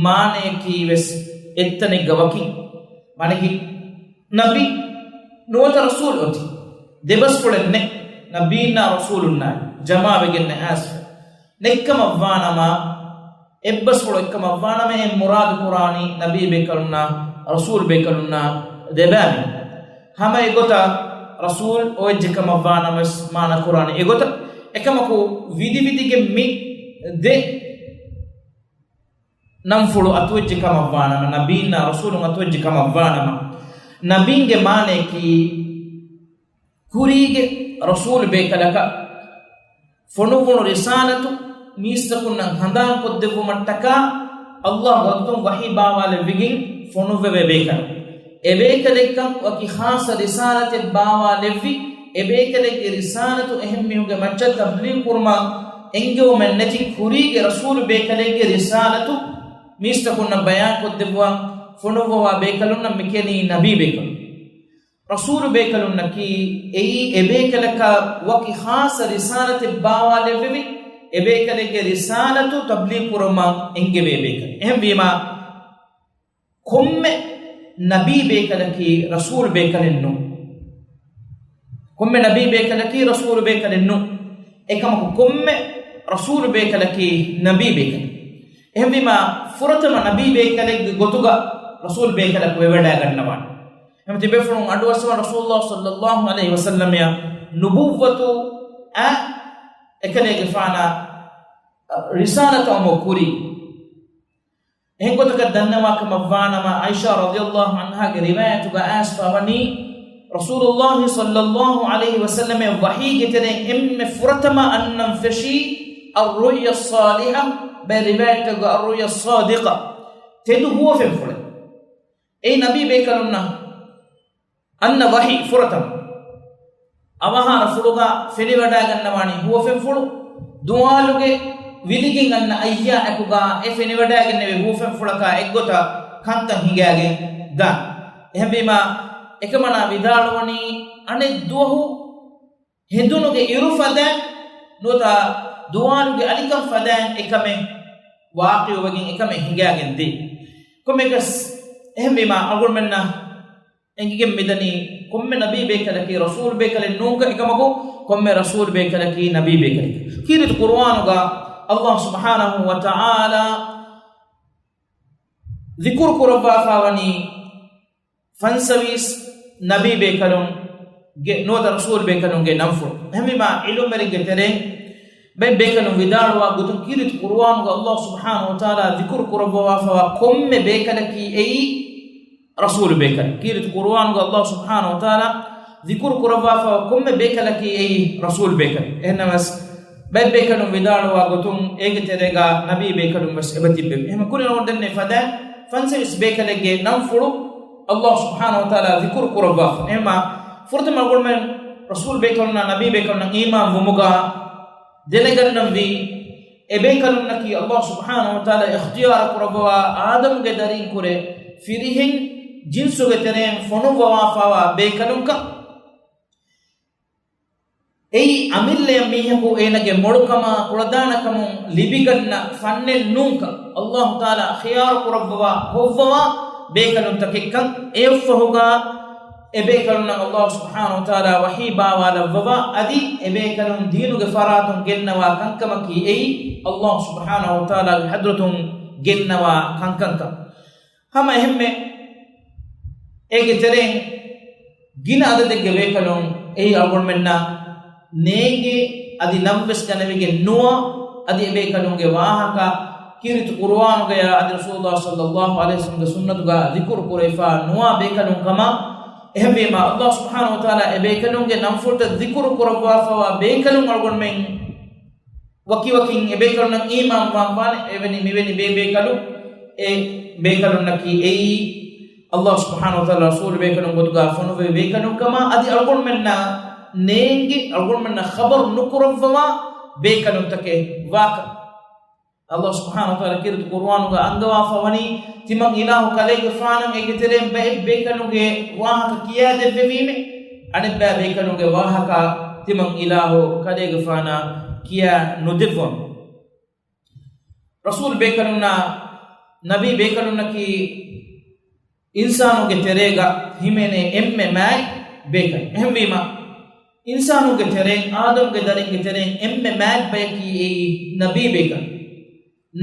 މާނަޔަކީ ވެސް އެއްތަނެއްގަ ވަކިން. މާނައަކީ، ނަބީ ނުވަތަ ރަސޫލް އޮތީ ދެބަސްފުޅެއް ނެތް. ނަބީންނާ ރަސޫލުންނާއި ޖަމާވެގެން އައިސްފަ ނެތްކަމަށްވާނަމަ، އެއްބަސްފުޅު އެއްކަމަށްވާނަމަ، އެ މުރާދު ކުރާނީ ނަބީ ބޭކަލުންނާ ރަސޫލް ބޭކަލުންނާ ދެބައިމީހުން. ހަމަ އެގޮތަށް ރަސޫލް އޮވެއްޖެކަމަށްވާނަމަވެސް މާނަ ކުރާނީ އެގޮތަށް. އެކަމަކު ވިދިވިދިގެން މި ދެ ނަންފުޅު އަތުވެއްޖެކަމަށްވާނަމަ، ނަބީންނާ ރަސޫލުން އަތުވެއްޖެކަމަށްވާނަމަ، ނަބީންގެ މާނަޔަކީ ކުރީގެ ރަސޫލު ބޭކަލަކަށް ފޮނުއްވުނު ރިސާލަތު މީސްތަކުންނަށް ހަނދާންކޮށްދެއްވުމަށްޓަކާ، އައްލާހު ގޮތުން ވަޙީ ބާވާލެއްވިގެން ފޮނުއްވެވޭ ބޭކަލުން. އެބޭކަލެއްކަން ވަކި ޚާއްޞަ ރިސާލަތެއް ބާވާލެއްވި، އެބޭކަލެއްގެ ރިސާލަތު އެހެން މީހުންގެ މައްޗަށް ތަބްލީޣު ކުރުމަށް އެންގެވުމެއް ނެތި ކުރީގެ ރަސޫލު ބޭކަލެއްގެ ރިސާލަތު މީސްތަކުންނަށް ބަޔާންކޮށްދެއްވަން ފޮނުއްވަވާ ބޭކަލުންނަށް މިކިޔަނީ ނަބީ ބޭކަލުން. ރަސޫލު ބޭކަލުންނަކީ އެއީ އެބޭކަލަކަށް ވަކި ޚާއްޞަ ރިސާލަތެއް ބާވާލެއްވެވި، އެބޭކަލެއްގެ ރިސާލަތު ތަބްލީޣު ކުރުމަށް އެންގެވޭ ބޭކަލެއް. އެހެންވީމާ، ކޮންމެ ނަބީ ބޭކަލަކީ ރަސޫލު ބޭކަލެއް ނޫން. ކޮންމެ ނަބީ ބޭކަލަކީ ރަސޫލު ބޭކަލެއް ނޫން. އެކަމަކު ކޮންމެ ރަސޫލު ބޭކަލަކީ ނަބީ ބޭކަލެއް. އެހެންވީމާ، ފުރަތަމަ ނަބީ ބޭކަލެއްގެ ގޮތުގަ ރަސޫލު ބޭކަލަކު ވެވަޑައިގަންނަވާނެ. ހަމަ ތިބޭފުޅުން އަޑުއައްސަވާ ރަސޫލުﷲ ޞައްލަﷲު ޢަލައިހި ވަސައްލަމައަށް ނުބުއްވަތު އަ، އެކަލޭގެފާނަށް ރިސާލަތު އަމު ކުރީ. އެހެން ގޮތަކަށް ދަންނަވާކަމަށްވާނަމަ، ޢާއިޝާ ރަޟިޔަﷲު ޢަންހާގެ ރިވާޔަތުގަ އައިސްފަވަނީ، ރަސޫލުﷲ ޞައްލަﷲު ޢަލައިހި ވަސައްލަމައަށް ވަޙީގެ ތެރެއިން އެންމެ ފުރަތަމަ އަންނަން ފެށީ އައްރުއްޔަ ޞާލިޙަ، ބައެއް ރިވާޔަތްތަކުގަ އައްރުއްޔަ ޞާދިޤަ، ތެދު ހުވަފެންފުޅެއް. އެއީ ނަބީ ބޭކަލުންނަށް އަންނަ ވަޙީ ފުރަތަމަ. އަވަހާރަފުޅުގަ ފެނިވަޑައިގަންނަވާނީ ހުވަފެންފުޅު. ދުވާލުގެ ވިލިގެން އަންނަ އައްޔާއެކުގަ އެ ފެނިވަޑައިގެންނެވި ހުވަފެންފުޅަކާ އެއްގޮތަށް ކަންތައް ހިނގައިގެން ދާނެ. އެހެންވީމާ، އެކަމަނާ ވިދާޅުވަނީ އަނެއް ދުވަހު ހެނދުނުގެ އިރު ފަދައިން ނުވަތަ ދުވާލުގެ އަލިކަން ފަދައިން އެކަމެއް ވާޤިޢުވެގެން އެކަމެއް ހިނގައިގެން ދިޔަ. ކޮންމެއަކަސް އެހެންވީމާ އަޅުގަނޑުމެންނަށް އެނގިގެން މިދަނީ ކޮންމެ ނަބީ ބޭކަލަކީ ރަސޫލު ބޭކަލެއް ނޫންކަން، އެކަމަކު ކޮންމެ ރަސޫލު ބޭކަލަކީ ނަބީ ބޭކަލެއް. ކީރިތި ޤުރުއާނުގަ ﷲ ސުބްޙާނަހޫ ވަތަޢާލާ ޛިކުރު ކުރައްވާފާވަނީ ފަންސަވީސް ނަބީ ބޭކަލުންގެ ނުވަތަ ރަސޫލު ބޭކަލުންގެ ނަންފުޅު. އެހެންވީމާ، ޢިލްމުވެރިންގެ ތެރެއިން ބައެއް ބޭކަލުން ވިދާޅުވާ ގޮތުން، ކީރިތި ޤުރުއާނުގަ ﷲ ސުބްޙާނަހޫ ވަތަޢާލާ ޛިކުރު ކުރައްވާފަވާ ކޮންމެ ބޭކަލަކީ އެއީ ރަސޫލު ބޭކަލެއް. ކީރިތި ޤުރުއާނުގަ ﷲ ސުބްޙާނަހޫ ވަތަޢާލާ ޛިކުރު ކުރައްވާފަވާ ކޮންމެ ބޭކަލަކީ އެއީ ރަސޫލު ބޭކަލެއް. އެހެންނަމަވެސް، ބައެއް ބޭކަލުން ވިދާޅުވާ ގޮތުން، އޭގެ ތެރޭގަ ނަބީ ބޭކަލުން ވެސް އެބަ ތިއްބެވި. އެހެން ކުރިން އަޅުގަނޑު ދެންނެވި ފަދައިން ފަންސަވީސް ބޭކަލެއްގެ ނަންފުޅު ﷲ ސުބްޙާނަހޫ ވަތަޢާލާ ޛިކުރު ކުރައްވާފަ. އެހެންމާ، ފުރަތަމަ އަޅުގަނޑުމެން ރަސޫލު ބޭކަލުންނާ ނަބީ ބޭކަލުންނަށް އީމާން ވުމުގަ ދެނެގަންނަންވީ، އެބޭކަލުންނަކީ ﷲ ސުބްޙާނަހޫ ވަތަޢާލާ އިޚްތިޔާރު ކުރައްވަވާ އާދަމުގެ ދަރިން ކުރެ ފިރިހެން ޖިންސުގެ ތެރެއިން ފޮނުއްވަވާފަވާ ބޭކަލުންކަން. އެއީ އަމިއްލައަށް މީހަކު އޭނަގެ މޮޅުކަމާ ކުޅަދާނަކަމުން ލިބިގަންނަ ފަންނެއް ނޫންކަން، ﷲ ތަޢާލާ ޚިޔާރު ކުރައްވަވާ ހޮއްވަވާ ބޭކަލުންތަކެއްކަން. އެއަށްފަހުގަ އެބޭކަލުންނަށް ﷲ ސުބްޙާނަހޫ ވަތަޢާލާ ވަޙީ ބާވާލައްވަވާ، އަދި އެބޭކަލުން ދީނުގެ ފަރާތުން ގެންނަވާ ކަންކަމަކީ އެއީ ﷲ ސުބްޙާނަހޫ ވަތަޢާލާގެ ޙަޟްރަތުން ގެންނަވާ ކަންކަންކަން. ހަމަ އެހެންމެ، އޭގެ ތެރެއިން ގިނަ އަދަދެއްގެ ބޭކަލުން އެއީ އަޅުގަނޑުމެންނަށް ނޭނގޭ، އަދި ނަންވެސް ގަނެވިގެން ނުވާ، އަދި އެބޭކަލުންގެ ވާހަކަ ކީރިތި ޤުރުއާނުގަޔާ އަދި ރަސޫލުﷲ ޞައްލައްލާހު ޢަލައިހި ވަސައްލަމްގެ ސުންނަތުގަ ޛިކުރު ކުރެވިފަ ނުވާ ބޭކަލުން ކަމަށް. އެހެންވީމާ، ﷲ ސުބްޙާނަހޫ ވަތަޢާލާ އެބޭކަލުންގެ ނަންފުޅުތައް ޛިކުރު ކުރައްވާފަވާ ބޭކަލުން އަޅުގަނޑުމެން ވަކިވަކިން އެބޭކަލުންނަށް އީމާން ވާން ވާނެ. އެވެނި މިވެނި ބޭބޭކަލުން، އެ ބޭކަލުންނަކީ އެއީ، ﷲ ސުބްޙާނަހޫ ވަތަޢާލާ ރަސޫލު ބޭކަލުން ގޮތުގަ ފޮނުވެ ބޭކަލުން ކަމަށް، އަދި އަޅުގަނޑުމެންނަށް ނޭނގި، އަޅުގަނޑުމެންނަށް ޚަބަރު ނުކުރައްވަވާ ބޭކަލުންތަކެއް ވާކަން. ﷲ ސުބްޙާނަހޫ ވަތަޢާލާ ކީރިތި ޤުރުއާނުގަ އަންގަވާފަ ވަނީ، ތިމަން އިލާހު ކަލޭގެފާނަށް އޭގެ ތެރެއިން ބައެއް ބޭކަލުންގެ ވާހަކަ ކިޔާދެއްވެވީމޭ، އަނެއްބައި ބޭކަލުންގެ ވާހަކަ ތިމަން އިލާހު ކަލޭގެފާނަށް ކިޔާ ނުދެއްވަމޭ. ރަސޫލު ބޭކަލުންނާ ނަބީ ބޭކަލުންނަކީ އިންސާނުންގެ ތެރޭގަ ހިމެނޭ އެންމެ މާތް ބޭކަލުން. އެހެންވީމާ، އިންސާނުންގެ ތެރެއިން، އާދަމްގެ ދަރިންގެ ތެރެއިން އެންމެ މާތް ބަޔަކީ އެއީ ނަބީ ބޭކަލުން.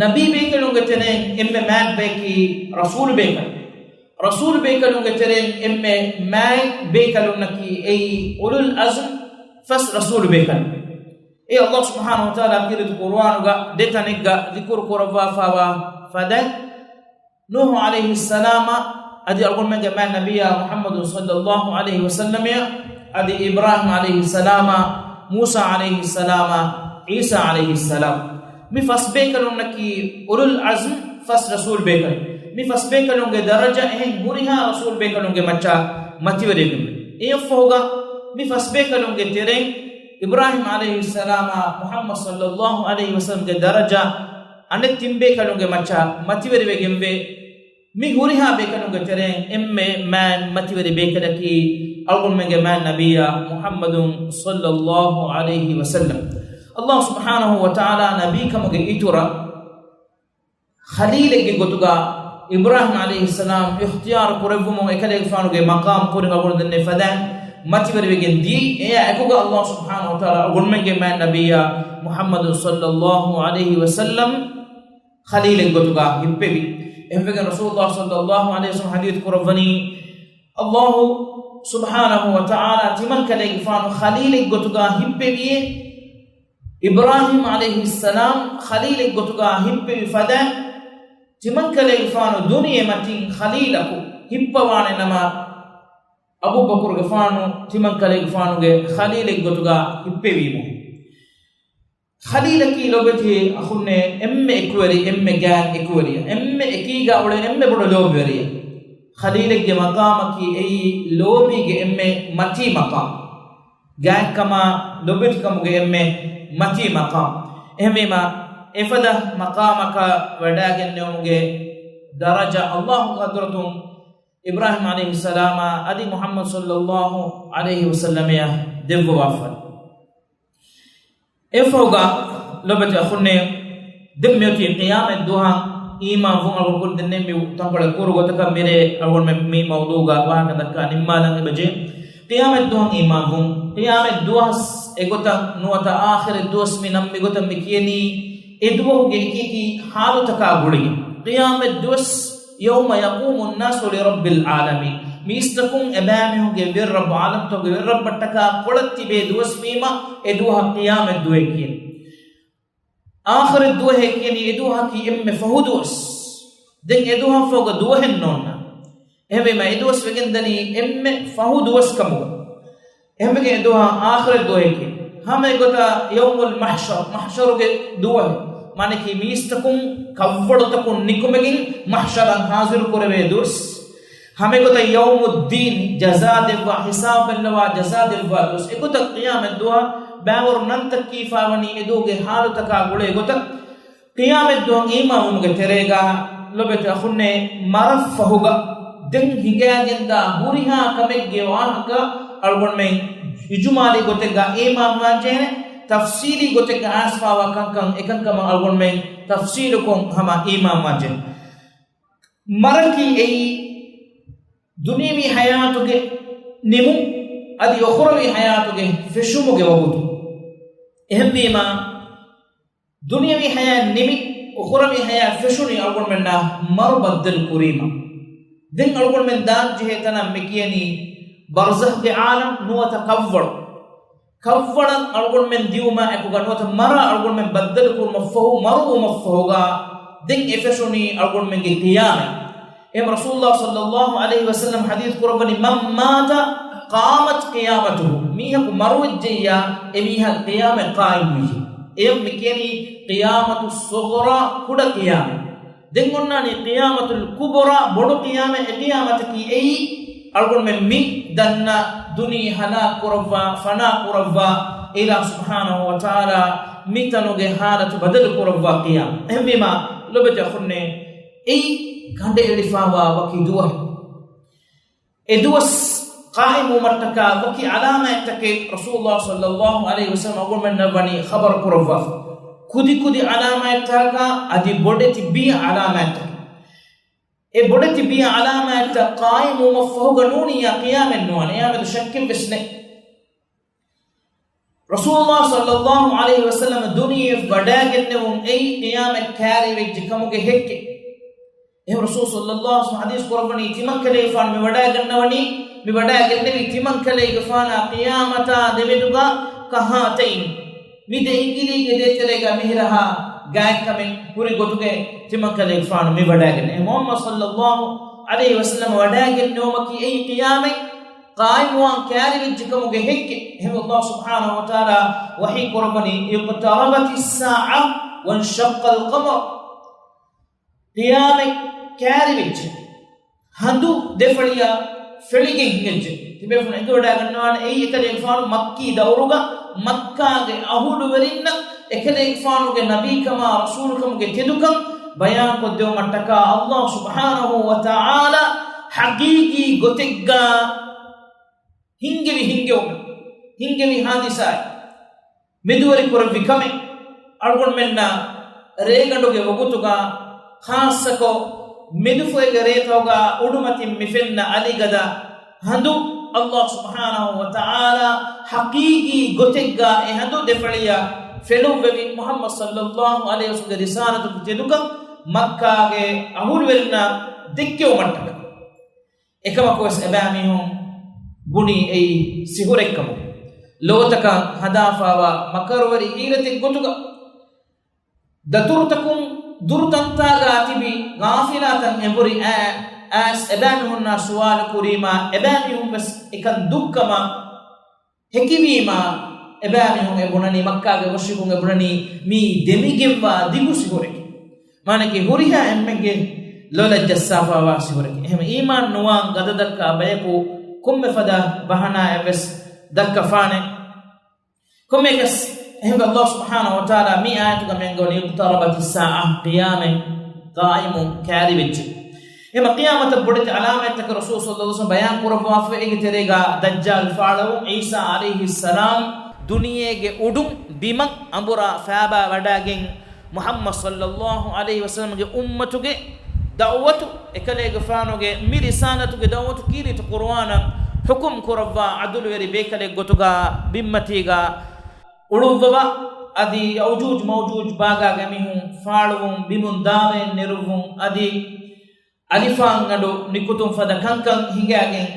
ނަބީ ބޭކަލުންގެ ތެރެއިން އެންމެ މާތް ބަޔަކީ ރަސޫލު ބޭކަލުން. ރަސޫލު ބޭކަލުންގެ ތެރެއިން އެންމެ މާތް ބޭކަލުންނަކީ އެއީ އުލުލް އަޒްމް ފަސް ރަސޫލު ބޭކަލުން. އެ ﷲ ސުބްޙާނަހޫ ވަތަޢާލާ ކީރިތި ޤުރުއާނުގަ ދެ ތަނެއްގަ ޛިކުރު ކުރައްވާފަވާ ފަދައިން، ނޫޙު ޢަލައިހިއްސަލާމާ އަދި އަޅުގަނޑުމެންގެ މާތް ނަބިއްޔާ މުޙައްމަދު ޞައްލައްލާހު ޢަލައިހި ވަސައްލަމަޔާ އަދި އިބްރާހީމް ޢަލައިހިއްސަލާމާ، މޫސާ ޢަލައިހިއްސަލާމާ، ޢީސާ ޢަލައިހިއްސަލާމް. މި ފަސް ބޭކަލުންނަކީ އުލުލް އަޒްމް ފަސް ރަސޫލު ބޭކަލުން. މި ފަސް ބޭކަލުންގެ ދަރަޖަ އެހެން ހުރިހާ ރަސޫލު ބޭކަލުންގެ މައްޗަށް މަތިވެރިވެގެންވޭ. އެއަށްފަހުގަ މި ފަސް ބޭކަލުންގެ ތެރެއިން އިބްރާހީމް ޢަލައިހިއްސަލާމާ މުޙައްމަދު ޞައްލައްލާހު ޢަލައިހި ވަސައްލަމްގެ ދަރަޖަ އަނެއް ތިން ބޭކަލުންގެ މައްޗަށް މަތިވެރިވެގެންވޭ. މި ހުރިހާ ބޭކަލުންގެ ތެރެއިން އެންމެ މާތް މަތިވެރި ބޭކަލަކީ އަޅުގަނޑުމެންގެ މާތް ނަބިއްޔާ މުޙައްމަދު ޞައްލައްލާހު ޢަލައިހި ވަސައްލަމް. ﷲ ސުބްޙާނަހޫ ވަތަޢާލާ ނަބީކަމުގެ އިތުރަށް ޚަލީލެއްގެ ގޮތުގަ އިބްރާހީމް ޢަލައިހިއްސަލާމް އިޚްތިޔާރު ކުރެއްވުމުން އެކަލޭގެފާނުގެ މަޤާމް ކުރިން އަޅުގަނޑު ދެންނެވި ފަދައިން މަތިވެރިވެގެން ދިޔައީ. އެއާ އެކުގަ ﷲ ސުބްޙާނަހޫ ވަތަޢާލާ އަޅުގަނޑުމެންގެ މާތް ނަބިއްޔާ މުޙައްމަދު ޞައްލައްލާހު ޢަލައިހި ވަސައްލަމް ޚަލީލެއް ގޮތުގަ ހިއްޕެވި. އެހެންވެގެން ރަސޫލުﷲ ޞައްލައްލާހު ޢަލައިހި ވަސައްލަމް ޙަދީޘް ކުރައްވަނީ، ﷲ ސުބްޙާނަހޫ ވަތަޢާލާ ތިމަން ކަލޭގެފާނު ޚަލީލެއް ގޮތުގަ ހިއްޕެވިއޭ. އިބްރާހީމް ޢަލައިހިއްސަލާމް ޚަލީލެއް ގޮތުގަ ހިއްޕެވި ފަދައިން ތިމަން ކަލޭގެފާނު ދުނިޔެ މަތިން ޚަލީލަކު ހިއްޕަވާނެ ނަމަ، އަބޫބަކުރުގެފާނު ތިމަން ކަލޭގެފާނުގެ ޚަލީލެއް ގޮތުގަ ހިއްޕެވީމު. ޚަލީލަކީ ލޯބިވެތި އަޚުންނޭ އެންމެ އެކުވެރި، އެންމެ ގާތް އެކުވެރިޔާ، އެންމެ އެކީގަ އުޅޭ އެންމެ ބޮޑު ލޯބިވެރިޔާ. ޚަލީލެއްގެ މަޤާމަކީ އެއީ ލޯބީގެ އެންމެ މަތީ މަޤާމް. ގާތްކަމާ ލޯބިވެތިކަމުގެ އެންމެ މަތީ މަޤާމް. އެހެންވީމާ، އެފަދަ މަޤާމަކަށް ވަޑައިގެންނެވުމުގެ ދަރަޖަ ﷲ ގެ ޙަޟްރަތުން އިބްރާހީމް ޢަލައިހިއްސަލާމާ އަދި މުޙައްމަދު ޞައްލައްލާހު ޢަލައިހި ވަސައްލަމަޔަށް ދެއްވަވާފަ. އެފަހުގަ ލޯބިވެތި އަޚުންނޭ، ދެން މިއޮތީ ޤިޔާމަތް ދުވަހަށް އީމާންވުން އަޅުގަނޑު ކުރި ދެންނެވި ތަންކޮޅެއް ކުރު ގޮތަކަށް މިރޭ އަޅުގަނޑުމެން މި މައުޟޫގަ ވާހަކަ ދައްކާ ނިންމާލަން އެބަޖެހޭ. ޤިޔާމަތް ދުވަހަށް އީމާންވުން. ޤިޔާމަތް ދުވަހަށް އެގޮތަށް ނުވަތަ އާޚިރަތް ދުވަސް މި ނަން މިގޮތަށް މި ކިޔަނީ އެ ދުވަހުގެ އެކި އެކި ޙާލުތަކާ ގުޅިގެން. ޤިޔާމަތް ދުވަސް، يوم يقوم الناس لرب العالمين. މީސްތަކުން އެބައިމީހުންގެ ވެރިރައްބު، ޢާލަމްތަކުގެ ވެރިރައްބަށްޓަކާ ކޮޅަށް ތިބޭ ދުވަސް ވީމަ އެ ދުވަހަށް ޤިޔާމަތް ދުވަހޭ ކިޔަނީ. އާޚިރަތް ދުވަހޭ ކިޔަނީ އެ ދުވަހަކީ އެންމެ ފަހު ދުވަސް. ދެން އެ ދުވަހަށްފަހުގަ ދުވަހެއް ނޯންނާ. އެހެންވީމަ އެ ދުވަސް ވެގެން ދަނީ އެންމެ ފަހު ދުވަސް ކަމުގަ. އެހެންވެގެން އެ ދުވަހަށް އާޚިރަތް ދުވަހޭ ކިޔަނީ. ހަމަ އެގޮތަށް ޔައުމުލް މަޙްޝަރު، މަޙްޝަރުގެ ދުވަހެއް. މާނައަކީ މީސްތަކުން ކަށްވަޅުތަކުން ނިކުމެގެން މަޙްޝަރަށް ޙާޟިރު ކުރެވޭ ދުވަސް. ހަމަ އެގޮތަށް ޔައުމުއްދީން، ޖަޒާ ދެއްވާ، ހިސާބު ބެއްލަވާ ޖަޒާ ދެއްވާ ދުވަސް. އެގޮތަށް ޤިޔާމަތް ދުވަހަށް ބައިވަރު ނަންތައް ކީފާވަނީ އެ ދުވަހުގެ ޙާލުތަކާ ގުޅޭ ގޮތަށް. ޤިޔާމަތް ދުވަހަށް އީމާންވުމުގެ ތެރޭގަ ލޮބެތި އަޚުންނޭ، މަރަށްފަހުގަ ދެން ހިނގައިގެންދާ ހުރިހާ ކަމެއްގެ ވާހަކަ އަޅުގަނޑުމެން އިޖުމާލީ ގޮތެއްގަ އީމާންވާންޖެހޭނެ. ތަފްސީލީ ގޮތެއްގަ އައިސްފާވާ ކަންކަން އެކަންކަމަށް އަޅުގަނޑުމެން ތަފްސީލުކޮށް ހަމަ އީމާންވާންޖެހޭނެ. މަރަކީ އެއީ ދުނިޔަވީ ޙަޔާތުގެ ނިމުން، އަދި އުޚުރަވީ ޙަޔާތުގެ ފެށުމުގެ ވަގުތު. އެހެންވީމާ، ދުނިޔަވީ ޙަޔާތް ނިމި، އުޚުރަވީ ޙަޔާތް ފެށުނީ އަޅުގަނޑުމެންނާ މަރު ބައްދަލު ކުރީމަ. ދެން އަޅުގަނޑުމެން ދާންޖެހޭ ތަނަށް މި ކިޔަނީ ބަރްޒަޚްގެ ޢާލަމް ނުވަތަ ކަށްވަޅު. ކަށްވަޅަށް އަޅުގަނޑުމެން ދިއުމާ އެކުގަ ނުވަތަ މަރާ އަޅުގަނޑުމެން ބައްދަލު ކުރުމަށްފަހު، މަރުވުމަށްފަހުގަ ދެން އެ ފެށުނީ އަޅުގަނޑުމެންގެ ޤިޔާމަތް. އެހެން ރަސޫލުﷲ ޞައްލައްލާހު ޢަލައިހި ވަސައްލަމް ޙަދީޘް ކުރައްވަނީ، "من مات قامت قيامته." މީހަކު މަރުވެއްޖެއްޔާ، އެ މީހާގެ ޤިޔާމަތް ޤާއިމްވިއްޖެ. އެޔަށް މި ކިޔަނީ ޤިޔާމަތު ޞުޣްރާ، ކުޑަ ޤިޔާމަތް. ދެން އޮންނާނީ ޤިޔާމަތުލް ކުބުރާ، ބޮޑު ޤިޔާމަތް. އެ ޤިޔާމަތަކީ އެއީ އަޅުގަނޑުމެން މި ދަންނަ ދުނިޔެ ހަލާކު ކުރައްވާ، ފަނާ ކުރައްވާ އިލާހު ސުބްޙާނަހޫ ވަތަޢާލާ މިތަނުގެ ޙާލަތު ބަދަލު ކުރައްވާ ޤިޔާމަތް. އެހެންވީމާ، ލޮބެތި އަޚުންނޭ، އެއީ ކަނޑައެޅިފާވާ ވަކި ދުވަހެއް. އެ ދުވަސް ޤާއިމްވުމަށްޓަކާ ވަކި ޢަލާމާތްތަކެއް ރަސޫލުﷲ ޞައްލައްލާހު ޢަލައިހި ވަސައްލަމް އަޅުގަނޑުމެންނަށް ވަނީ ޚަބަރު ކުރައްވާފަ. ކުދި ކުދި ޢަލާމާތްތަކާ އަދި ބޮޑެތި ބިޔަ ޢަލާމާތްތަކެއް. އެ ބޮޑެތި ބިޔަ ޢަލާމާތްތައް ޤާއިމްވުމަށްފަހުގަ ނޫނިއްޔާ ޤިޔާމަތް ނުވާނެ. އެއާމެދު ޝައްކެއްވެސް ނެތް. ރަސޫލުﷲ ޞައްލައްލާހު ޢަލައިހި ވަސައްލަމަ ދުނިޔެ ވަޑައިގެންނެވުން އެއީ ޤިޔާމަތް ކާރިވެއްޖެ ކަމުގެ ހެއްކެއް. އެހެން ރަސޫލު ޞައްލައްލާހު ޢަލައިހި ވަސައްލަމަ ޙަދީޘް ކުރައްވަނީ، ތިމަންކަލޭގެފާނު މި ވަޑައިގަންނަވަނީ، މި ވަޑައިގެންނެވީ ތިމަންކަލޭގެފާނާ ޤިޔާމަތާ ދެމެދުގަ ކަހާތައިން. މި ދެ އިނގިލީގެ ދޭތެރޭގަ މިހިރަހާ ގާތްކަމެއް ހުރި ގޮތުގެ ތިމަންކަލޭގެފާނު މި ވަޑައިގެން. އެ މުޙައްމަދު ޞައްލައްލާހު ޢަލައިހި ވަސައްލަމަ ވަޑައިގެންނެވުމަކީ އެއީ ޤިޔާމަތް ޤާއިމްވާން ކާރިވެއްޖެ ކަމުގެ ހެއްކެއް. އެހެން ﷲ ސުބްޙާނަހޫ ވަތަޢާލާ ވަޙީ ކުރައްވަނީ، اقتربت الساعة وانشق القمر. ޤިޔާމަތް ކާރިވެއްޖެ. ހަނދު ދެފަޅިއަށް ފެޅިގެން ހިނގައްޖެ. ތިބޭފުޅުން އެނގިވަޑައިގަންނަވާނެ، އެއީ އެކަލޭގެފާނު މައްކީ ދައުރުގަ މައްކާގެ އަހުލުވެރިންނަށް އެކަލޭގެފާނުގެ ނަބީކަމާ ރަސޫލުކަމުގެ ތެދުކަން ބަޔާންކޮށްދެވުމަށްޓަކާ ﷲ ސުބްޙާނަހޫ ވަތަޢާލާ ޙަޤީޤީ ގޮތެއްގަ ހިންގެވި ހިންގެވުމެއް، ހިންގެވި ޙާދިސާއެއް. މެދުވެރިކުރެއްވި ކަމެއް. އަޅުގަނޑުމެންނަށް ރޭގަނޑުގެ ވަގުތުގަ، ޚާއްޞަކޮށް މެދުފުޅުގެ ރޭތަކުގަ އުޑުމަތިން މި ފެންނަ އަލިގަދަ ހަނދު، ﷲ ސުބްޙާނަހޫ ވަތަޢާލާ ޙަޤީޤީ ގޮތެއްގަ އެ ހަނދު ދެފަޅިއަށް ފެޅުއްވެވި، މުޙައްމަދު ޞައްލައްލާހު ޢަލައިހި ވަސައްލަމްގެ ރިސާލަތުގެ ތެދުކަން މައްކާގެ އަހުލުވެރިންނަށް ދެއްކެވުމަށްޓަކާ. އެކަމަކުވެސް އެބައިމީހުން ބުނީ އެއީ ސިހުރެއްކަމުގަ. ލޯތަކަށް ހަދާފާވާ މަކަރުވެރި ހީލަތެއް ގޮތުގަ، ދަތުރުތަކުން ދުރު ތަންތާގަ ތިބި ޣާފިލާތައް އެނބުރި އައި، އައިސް އެބައިމީހުންނާ ސުވާލު ކުރީމާ، އެބައިމީހުން ވެސް އެކަން ދުށްކަމަށް ހެކިވީމާ، އެބައިމީހުން އެ ބުނަނީ، މައްކާގެ މުޝްރިކުން އެ ބުނަނީ، މިއީ ދެމިގެންވާ ދިގު ސިހުރެކޭ. މާނައަކީ ހުރިހާ އެންމެންގެ ލޮލަށް ޖައްސާފާވާ ސިހުރެކޭ. އެހެން އީމާން ނުވާން ގަދަ ދައްކާ ބަޔަކު ކޮންމެ ފަދަ ބަހަނާއެއް ވެސް ދައްކަފާނެ. ކޮންމެއަކަސް އެހެންވެ، ﷲ ސުބްޙާނަހޫ ވަތަޢާލާ މި އާޔަތުގަ މި އަންގަވަނީ، اقتربت الساعة، ޤިޔާމަތް ޤާއިމު ކާރިވެއްޖެ. އެމަ ޤިޔާމަތަށް ބޮޑެތި ޢަލާމާތްތަކެއް ރަސޫލު ޞައްލައްލާހު ޢަލައިހި ވަސައްލަމަ ބަޔާން ކުރައްވާފަ، އޭގެ ތެރޭގަ ދައްޖާލް ފާޅުވުން، ޢީސާ ޢަލައިހިއްސަލާމް ދުނިޔޭގެ އުޑުން ބިމަށް އަނބުރާ ފައިބާ ވަޑައިގެން މުޙައްމަދު ޞައްލައްލާހު ޢަލައިހި ވަސައްލަމްގެ އުއްމަތުގެ ދަޢުވަތު، އެކަލޭގެފާނުގެ މި ރިސާލަތުގެ ދަޢުވަތު ކީރިތި ޤުރުއާނަށް ޙުކުމް ކުރައްވާ ޢަދުލުވެރި ބޭކަލެއް ގޮތުގަ ބިންމަތީގަ އުޅުއްވަވާ، އަދި ޔައުޖޫޖު މައުޖޫޖު ބާގާގެ މީހުން ފާޅުވުން، ބިމުން ދާވައިން ނެރުއްވުން، އަދި އަލިފާންގަނޑު ނިކުތުން ފަދަ ކަންކަން ހިނގާގެން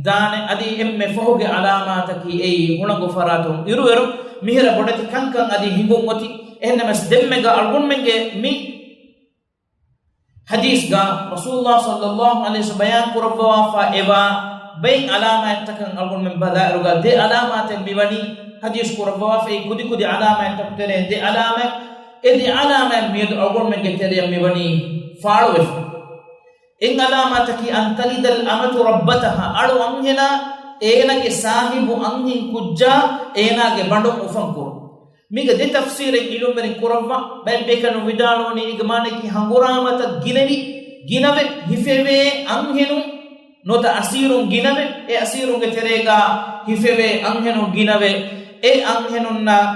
ދާނެ. އަދި އެންމެ ފަހުގެ ޢަލާމާތަކީ އެއީ ހުޅަނގު ފަރާތުން އިރުއެރުން. މިހިރަ ބޮޑެތި ކަންކަން އަދި ހިނގުން އޮތީ. އެހެންނަމަވެސް ދެންމެގަ އަޅުގަނޑުމެންގެ މި ޙަދީޘްގަ ރަސޫލުﷲ ޞައްލައްލާހު ޢަލައިހި ވަސައްލަމް ބަޔާން ކުރައްވާފަ އެވާ ބައެއް ޢަލާމާތްތަކަށް އަޅުގަނޑުމެން ބަލާއިރުގަ، ދެ ޢަލާމާތެއް މިވަނީ ޙަދީޘް ކުރައްވާފައި ކުދިކުދި ޢަލާމާތްތަކު ތެރެއިން ދެ ޢަލާމާތް، އެ ދެ ޢަލާމާތް މިއަދު އަޅުގަނޑުމެންގެ ތެރެއަށް މިވަނީ ފާޅުވެފަ. އެއް ޢަލާމާތަކީ، أن تلد الأمة ربتها، އަޅު އަންހެނާ އޭނަގެ ސާހިބު އަންހެން ކުއްޖާ އޭނާގެ ބަނޑުން އުފަންކުރުން. މީގެ ދެ ތަފްސީރެއް ޢިލްމުވެރިން ކުރައްވާ. ބައެއް ބޭކަލުން ވިދާޅުވަނީ އޭގެ މާނައަކީ ހަނގުރާމަތައް ގިނަވި، ގިނަވެ ހިފެވޭ އަންހެނުން ނުވަތަ އަސީރުން ގިނަވެ، އެ އަސީރުންގެ ތެރޭގަ ހިފެވޭ އަންހެނުން ގިނަވެ، އެ އަންހެނުންނަށް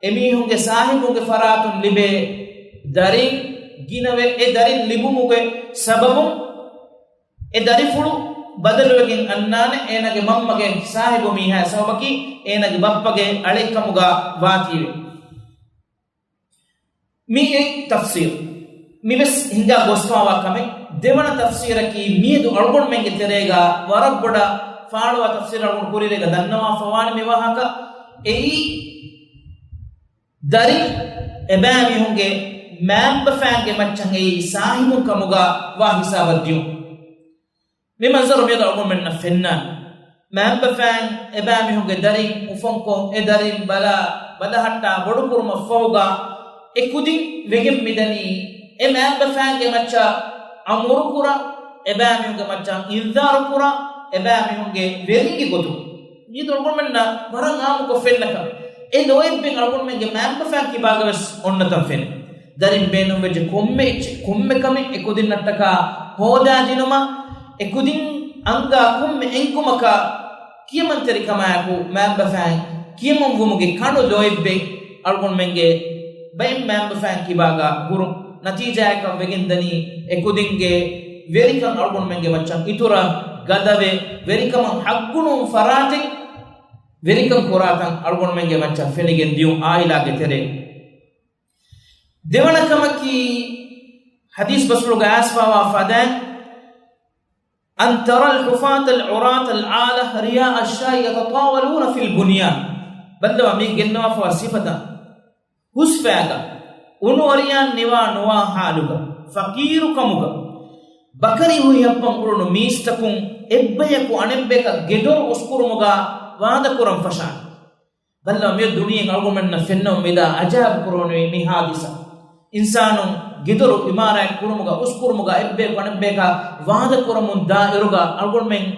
އެމީހުންގެ ސާހިބުންގެ ފަރާތުން ލިބޭ ދަރިން ގިނަވެ، އެ ދަރިން ލިބުމުގެ ސަބަބުން އެ ދަރިފުޅު ބަދަލުވެގެން އަންނާނެ، އޭނަގެ މަންމަގެ ސާހިބު މީހާ ސަބަބަކީ އޭނަގެ ބައްޕަގެ އަޅެއްކަމުގަ ވާތީވެ. މި އެއް ތަފްސީރު. މިވެސް ހިނގާ ގޮސްފާވާ ކަމެއް. ދެވަނަ ތަފްސީރަކީ މިއަދު އަޅުގަނޑުމެންގެ ތެރޭގަ ވަރަށް ބޮޑަށް ފާޅުވާ ތަފްސީރު އަޅުގަނޑު ކުރިއެރީގަ ދަންނަވާފަވާނެ މި ވާހަކަ. އެއީ ދަރިން އެބައިމީހުންގެ މައިންބަފައިންގެ މައްޗަށް އެއީ ސާހިބުން ކަމުގަ ވާ ހިސާބަށް ދިޔުން. މި މަންޒަރު މިއަދު އަޅުގަނޑުމެންނަށް ފެންނާނެ. މައިންބަފައިން އެބައިމީހުންގެ ދަރިން އުފަންކޮށް، އެ ދަރިން ބަލާ، ބަލަހައްޓާ ބޮޑުކުރުމަށްފަހުގަ، އެ ކުދިން ވެގެން މިދަނީ އެ މައިންބަފައިންގެ މައްޗަށް އަމުރުކުރާ، އެބައިމީހުންގެ މައްޗަށް އިންޒާރުކުރާ، އެބައިމީހުންގެ ވެރިންގެ ގޮތުން. މިއަދު އަޅުގަނޑުމެންނަށް ވަރަށް އާއްމުކޮށް ފެންނަ ކަމެއް. އެ ލޯތްބެއް އަޅުގަނޑުމެންގެ މައިންބަފައިން ކިބާގަވެސް އޮންނަތަން ފެނޭ. ދަރިން ބޭނުންވެއްޖެ ކޮންމެ އެއްޗެއް، ކޮންމެ ކަމެއް އެ ކުދިންނަށްޓަކާ ހޯދާދިނުމަށް، އެ ކުދިން އަންގާ ކޮންމެ އެންގުމަކަށް ކިޔަމަންތެރިކަމާއެކު މައިންބަފައިން ކިޔަމަންވުމުގެ ކަނޑު ލޯތްބެއް އަޅުގަނޑުމެންގެ ބައެއް މައިންބަފައިން ކިބާގަ ހުރުން. ނަތީޖާއަކަށް ވެގެންދަނީ އެ ކުދިންގެ ވެރިކަން އަޅުގަނޑުމެންގެ މައްޗަށް އިތުރަށް ގަދަވެ، ވެރިކަމަށް ޙައްޤުނޫން ފަރާތެއް ވެރިކަން ކުރާތަން އަޅުގަނޑުމެންގެ މައްޗަށް ފެނިގެން ދިޔުން އާއިލާގެ ތެރޭ. ދެވަނަ ކަމަކީ، ޙަދީޘް ބަސްފުޅުގަ އައިސްފާވާ ފަދައިން، أن ترى الحفاة العراة العالة رعاء الشاء يتطاولون في البنيان. ބައްލަވާ މީ ގެންނަވާފަވާ ސިފަތައް. ހުސްފައިގަ، އުނުއަރިޔާން ނިވާ ނުވާ ޙާލުގަ، ފަޤީރުކަމުގަ، ބަކަރި ހުއިހައްޕަން އުޅުނު މީސްތަކުން އެއްބަޔަކު އަނެއްބަޔަކަށް ގެދޮރު އުސްކުރުމުގަ ވާދަކުރަން ފަށާނެ. ބައްލަވާ މިއޮތް ދުނިޔެއިން އަޅުގަނޑުމެންނަށް ފެންނަމުން މިދާ އަޖާއިބު ކުރެވުނީ މި ޙާދިސާ. އިންސާނުން ގެދޮރު އިމާރާތް ކުރުމުގަ އުސްކުރުމުގަ އެއްބަޔަކު އަނެއްބަޔަކާ ވާދަކުރަމުން ދާއިރުގަ އަޅުގަނޑުމެން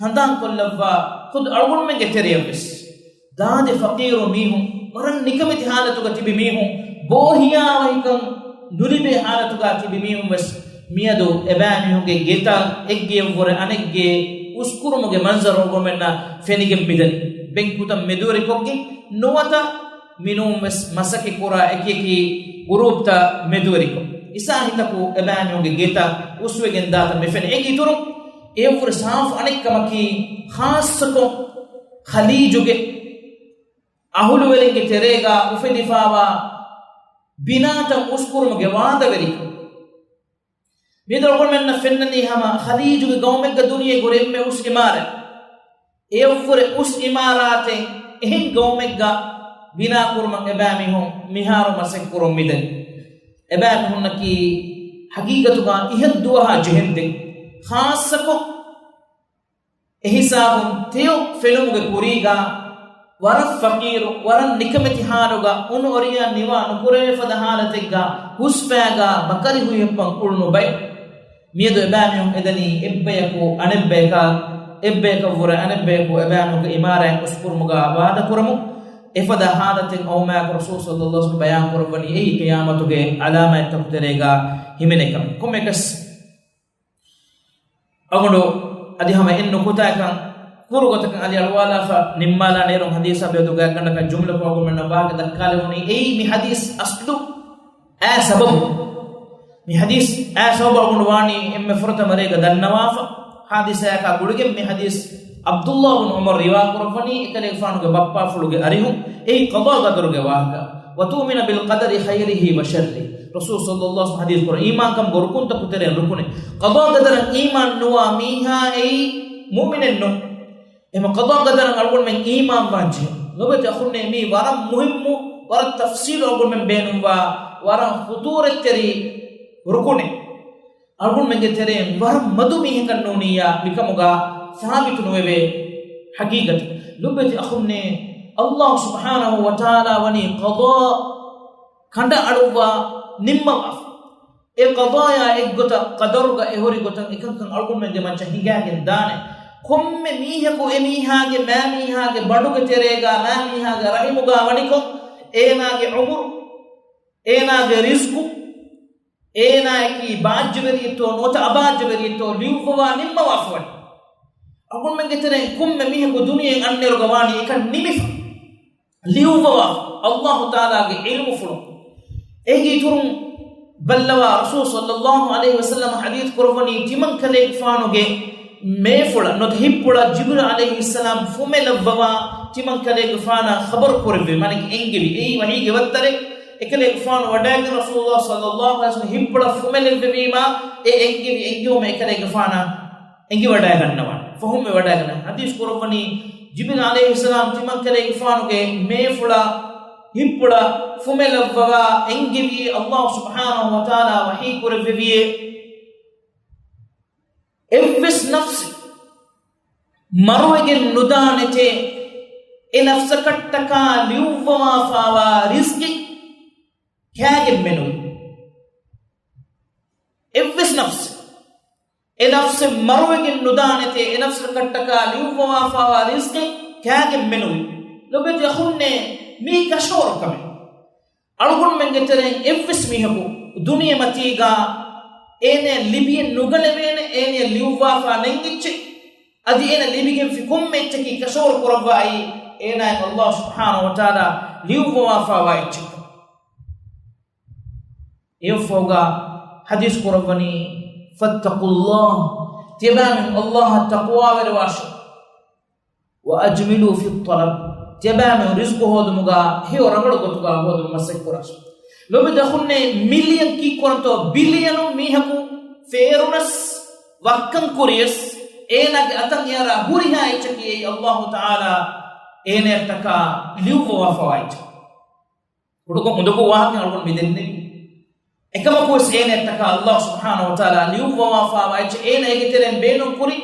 ހަނދާންކޮށްލައްވާ ޚުދު އަޅުގަނޑުމެންގެ ތެރެއަށްވެސް ދާދި ފަޤީރު މީހުން، ވަރަށް ނިކަމެތި ޙާލަތުގަ ތިބި މީހުން، ބޯހިޔާވަހިކަން ނުލިބޭ ޙާލަތުގަ ތިބި މީހުން ވެސް މިއަދު އެބައިމީހުންގެ ގެތައް އެއްގެއަށްވުރެ އަނެއްގެ އުސްކުރުމުގެ މަންޒަރު އަޅުގަނޑުމެންނަށް ފެނިގެން މިދަނީ. ބެންކުތައް މެދުވެރިކޮށްގެން ނުވަތަ މިނޫންވެސް މަސައްކަތްކުރާ އެކިއެކި ގުރޫޕްތައް މެދުވެރިކޮށް، އިސާހިތަކު އެބައިމީހުންގެ ގެތައް އުސްވެގެން ދާތަން މިފެނޭ. އޭގެ އިތުރުން އެއަށްވުރެ ސާފު އަނެއް ކަމަކީ، ޚާއްޞަކޮށް ޚަލީޖުގެ އަހުލުވެރިންގެ ތެރޭގަ އުފެދިފާވާ ބިނާތައް އުސްކުރުމުގެ ވާދަވެރިކަން. މިއަދު އަޅުގަނޑުމެންނަށް ފެންނަނީ ހަމަ ޚަލީޖުގެ ގައުމެއްގަ ދުނިޔޭގެ އެންމެ އުސް އިމާރާތް. އެއަށްވުރެ އުސް އިމާރާތެއް އެހެން ގައުމެއްގަ ބިނާކުރުމަށް އެބައިމީހުން މިހާރު މަސައްކަތްކުރަން މިދަނީ. އެބައިމީހުންނަކީ ޙަޤީޤަތުގަ އިހަށް ދުވަހާ ޖެހެންދެން، ޚާއްޞަކޮށް އެހިސާބުން ތެޔޮ ފެލުމުގެ ކުރީގަ ވަރަށް ފަޤީރު، ވަރަށް ނިކަމެތި ޙާލުގަ އުނުއަރިޔާ ނިވާ ނުކުރެވޭފަދަ ޙާލަތެއްގަ ހުސްފައިގަ ބަކަރި ހުއިހައްޕަން އުޅުނު ބައެއް. މިއަދު އެބައިމީހުން އެދަނީ އެއްބަޔަކު އަނެއްބަޔަކާ، އެއްބަޔަކަށްވުރެ އަނެއްބަޔަކު އެބައިމީހުންގެ އިމާރާތް އުސްކުރުމުގަ ވާދަކުރަމުން. އެފަދަ ޙާލަތެއް އައުމާއެކު ރަސޫލު ޞައްލައްލާހު ޢަލައިހި ވަސައްލަމް ބަޔާންކުރައްވަނީ އެއީ ޤިޔާމަތުގެ ޢަލާމާތްތަކުގެ ތެރޭގަ ހިމެނޭ ކަމެއް. ކޮންމެއަކަސް އަޅުގަނޑު އަދި ހަމަ އެއް ނުކުތާއަކަށް ކުރު ގޮތަކަށް އަދި އަޅުވާލާފަ ނިންމާލާނެ އިރުން ޙަދީޘާ ބެހޭ ގާތްގަނޑަކަށް ޖުމްލަކޮށް އަޅުގަނޑުމެންނަށް ވާހަކަ ދައްކާލެވުނީ އެއީ މި ޙަދީޘް އަސްލު އާ ސަބަބު، މި ޙަދީޘް އާ ސަބަބު އަޅުގަނޑު ވާނީ އެންމެ ފުރަތަމަ ރޭގަ ދަންނަވާފަ. ޙާދިސާއަކާ ގުޅިގެން މި ޙަދީޘް ޢަބްދުﷲ ބިން ޢުމަރު ރިވާ ކުރައްވަނީ، އެކަލޭގެފާނުގެ ބައްޕާފުޅުގެ އަރިހުން. އެއީ ޤަޟާ ޤަދަރުގެ ވާހަކަ. وتؤمن بالقدر خيره وشره. ރަސޫލު ޞައްލަﷲު ޢަލައިހި ވަސައްލަމަ ޙަދީޘް ކުރައްވަނީ، އީމާންކަމުގެ ރުކުންތަކުގެ ތެރެއިން ރުކުނެއް، ޤަޟާ ޤަދަރަށް އީމާން ނުވާ މީހާ އެއީ މުއުމިނެއް ނޫން. އެހެން ޤަޟާ ޤަދަރަށް އަޅުގަނޑުމެން އީމާން ވާން ޖެހޭ. ލޮބުވެތި އަޚުންނޭ، މީ ވަރަށް މުހިއްމު، ވަރަށް ތަފްޞީލު އަޅުގަނޑުމެން ބޭނުންވާ ވަރަށް ޚުޠޫރަތްތެރި ރުކުނެއް. އަޅުގަނޑުމެންގެ ތެރެއިން ވަރަށް މަދު މީހަކަށް ނޫނިއްޔާ މިކަމުގަ ސާބިތު ނުވެވޭ ޙަޤީޤަތެއް. ލޮބުވެތި އަޚުންނޭ، ﷲ ސުބްޙާނަހޫ ވަތަޢާލާ ވަނީ ޤަޟާ ކަނޑައަޅުއްވާ ނިންމަވާފަ. އެ ޤަޟާޔާ އެއްގޮތަށް، ޤަދަރުގަ އެހުރި ގޮތަށް އެކަންކަން އަޅުގަނޑުމެންގެ މައްޗަށް ހިނގާގެން ދާނެ. ކޮންމެ މީހަކު އެ މީހާގެ މާމީހާގެ ބަނޑުގެ ތެރޭގަ، މާމީހާގެ ރަޙިމުގަ ވަނިކޮށް، އޭނާގެ ޢުމުރު، އޭނާގެ ރިޒްޤު، އޭނާއަކީ ބާއްޖަވެރިއެއްތޯ ނުވަތަ އަބާއްޖަވެރިއެއްތޯ ލިޔުއްވަވާ ނިންމަވާފަވަނީ. އަޅުގަނޑުމެންގެ ތެރެއިން ކޮންމެ މީހަކު ދުނިޔެއިން އަންނައިރުގަ ވާނީ އެކަން ނިމިފަ، ލިޔުއްވަވާ ﷲ ތަޢާލާގެ ޢިލްމުފުޅުން. އޭގެ އިތުރުން ބައްލަވާ، ރަސޫލު ޞައްލަﷲު ޢަލައިހި ވަސައްލަމަ ޙަދީޘް ކުރައްވަނީ، ތިމަންކަލޭގެފާނުގެ މޭފުޅަށް ނުވަތަ ހިތްޕުޅަށް ޖިބްރީލު ޢަލައިހިއްސަލާމް ފުމެލައްވަވާ، ތިމަންކަލޭގެފާނަށް ޚަބަރު ކުރެއްވި، މާނައަކީ އެންގެވި. އެއީ ވަޙީގެ ވައްތަރެއް. އެކަލޭގެފާނު ވަޑައިގެން ރަސޫލުﷲ ޞައްލަﷲު ޢަލައިހި ވަސައްލަމަ ހިތްޕުޅަށް ފުމެލެއްވެވީމާ، އެ އެންގެވި އެންގެވުމެއް އެކަލޭގެފާނަށް އެނގިވަޑައިގަންނަވާނެ. ފަހުމްވެވަޑައިގަންނަވާނެ. ޙަދީޘް ކުރައްވަނީ، ޖިބްރީލު ޢަލައިހިއްސަލާމް ތިމަންކަލޭގެފާނުގެ މޭފުޅަށް ހިތްޕުޅަށް ފުމެލައްވަވާ އެންގެވިއޭ، ﷲ ސުބްޙާނަހޫ ވަތަޢާލާ ވަޙީ ކުރެއްވެވިއޭ، އެއްވެސް ނަފްސެއް މަރުވެގެން ނުދާނެތޭ، އެ ނަފްސަކަށްޓަކާ ލިޔުއްވަވާފާވާ ރިޒްޤެއް ކާގެން މެނުވި. އެއްވެސް ނަފްސެއް، އެ ނަފްސެއް މަރުވެގެން ނުދާނެތޭ، އެ ނަފްސަކަށްޓަކާ ލިޔުއްވަވާފާވާ ރިޒްޤެއް ކާގެން މެނުވި. ލޮބުވެތި އަޚުންނޭ، މީ ކަށަވަރު ކަމެއް. އަޅުގަނޑުމެންގެ ތެރެއިން އެއްވެސް މީހަކު ދުނިޔެމަތީގަ އޭނަޔަށް ލިބިއެއް ނުގަނެވޭނެ، އޭނަޔަށް ލިޔުއްވާފާ ނެތް އެއްޗެއް. އަދި އޭނަ ލިބިގެންފި ކޮންމެ އެއްޗަކީ ކަށަވަރު ކުރައްވާ އެއީ އޭނާޔަށް ﷲ ސުބްޙާނަހޫ ވަތަޢާލާ ލިޔުއްވަވާފާވާ އެއްޗެއް. އެއަށްފަހުގަ ޙަދީޘް ކުރައްވަނީ، فاتقوا الله، ތިޔަބައިމީހުން ﷲ އަށް ތަޤްވާވެރިވާށެވެ. وأجملوا في الطلب، ތިޔަބައިމީހުން ރިޒްޤު ހޯދުމުގަ ހެޔޮ ރަނގަޅު ގޮތުގަ ހޯދުމަށް މަސައްކަތް ކުރާށެވެ. ލޮބުވެތި އަޚުންނޭ، މިލިޔަން ކީއްކުރަންތޯ، ބިލިޔަނުން މީހަކު ފޭރުނަސް ވައްކަން ކުރިޔަސް، އޭނާގެ އަތަށް އެއަރާ ހުރިހާ އެއްޗަކީ އެއީ ﷲ ތަޢާލާ އޭނަޔަށްޓަކާ ލިޔުއްވަވާފަވާ އެއްޗެއް. ކުޑަކޮށް އުނދަގޫ ވާހަކަ އަޅުގަނޑު މިދެންނެވީ. އެކަމަކުވެސް އޭނަޔަށްޓަކާ ﷲ ސުބްޙާނަހޫ ވަތަޢާލާ ލިޔުއްވަވާފާވާ އެއްޗެއް އޭނަ އޭގެ ތެރެއިން ބޭނުން ކުރި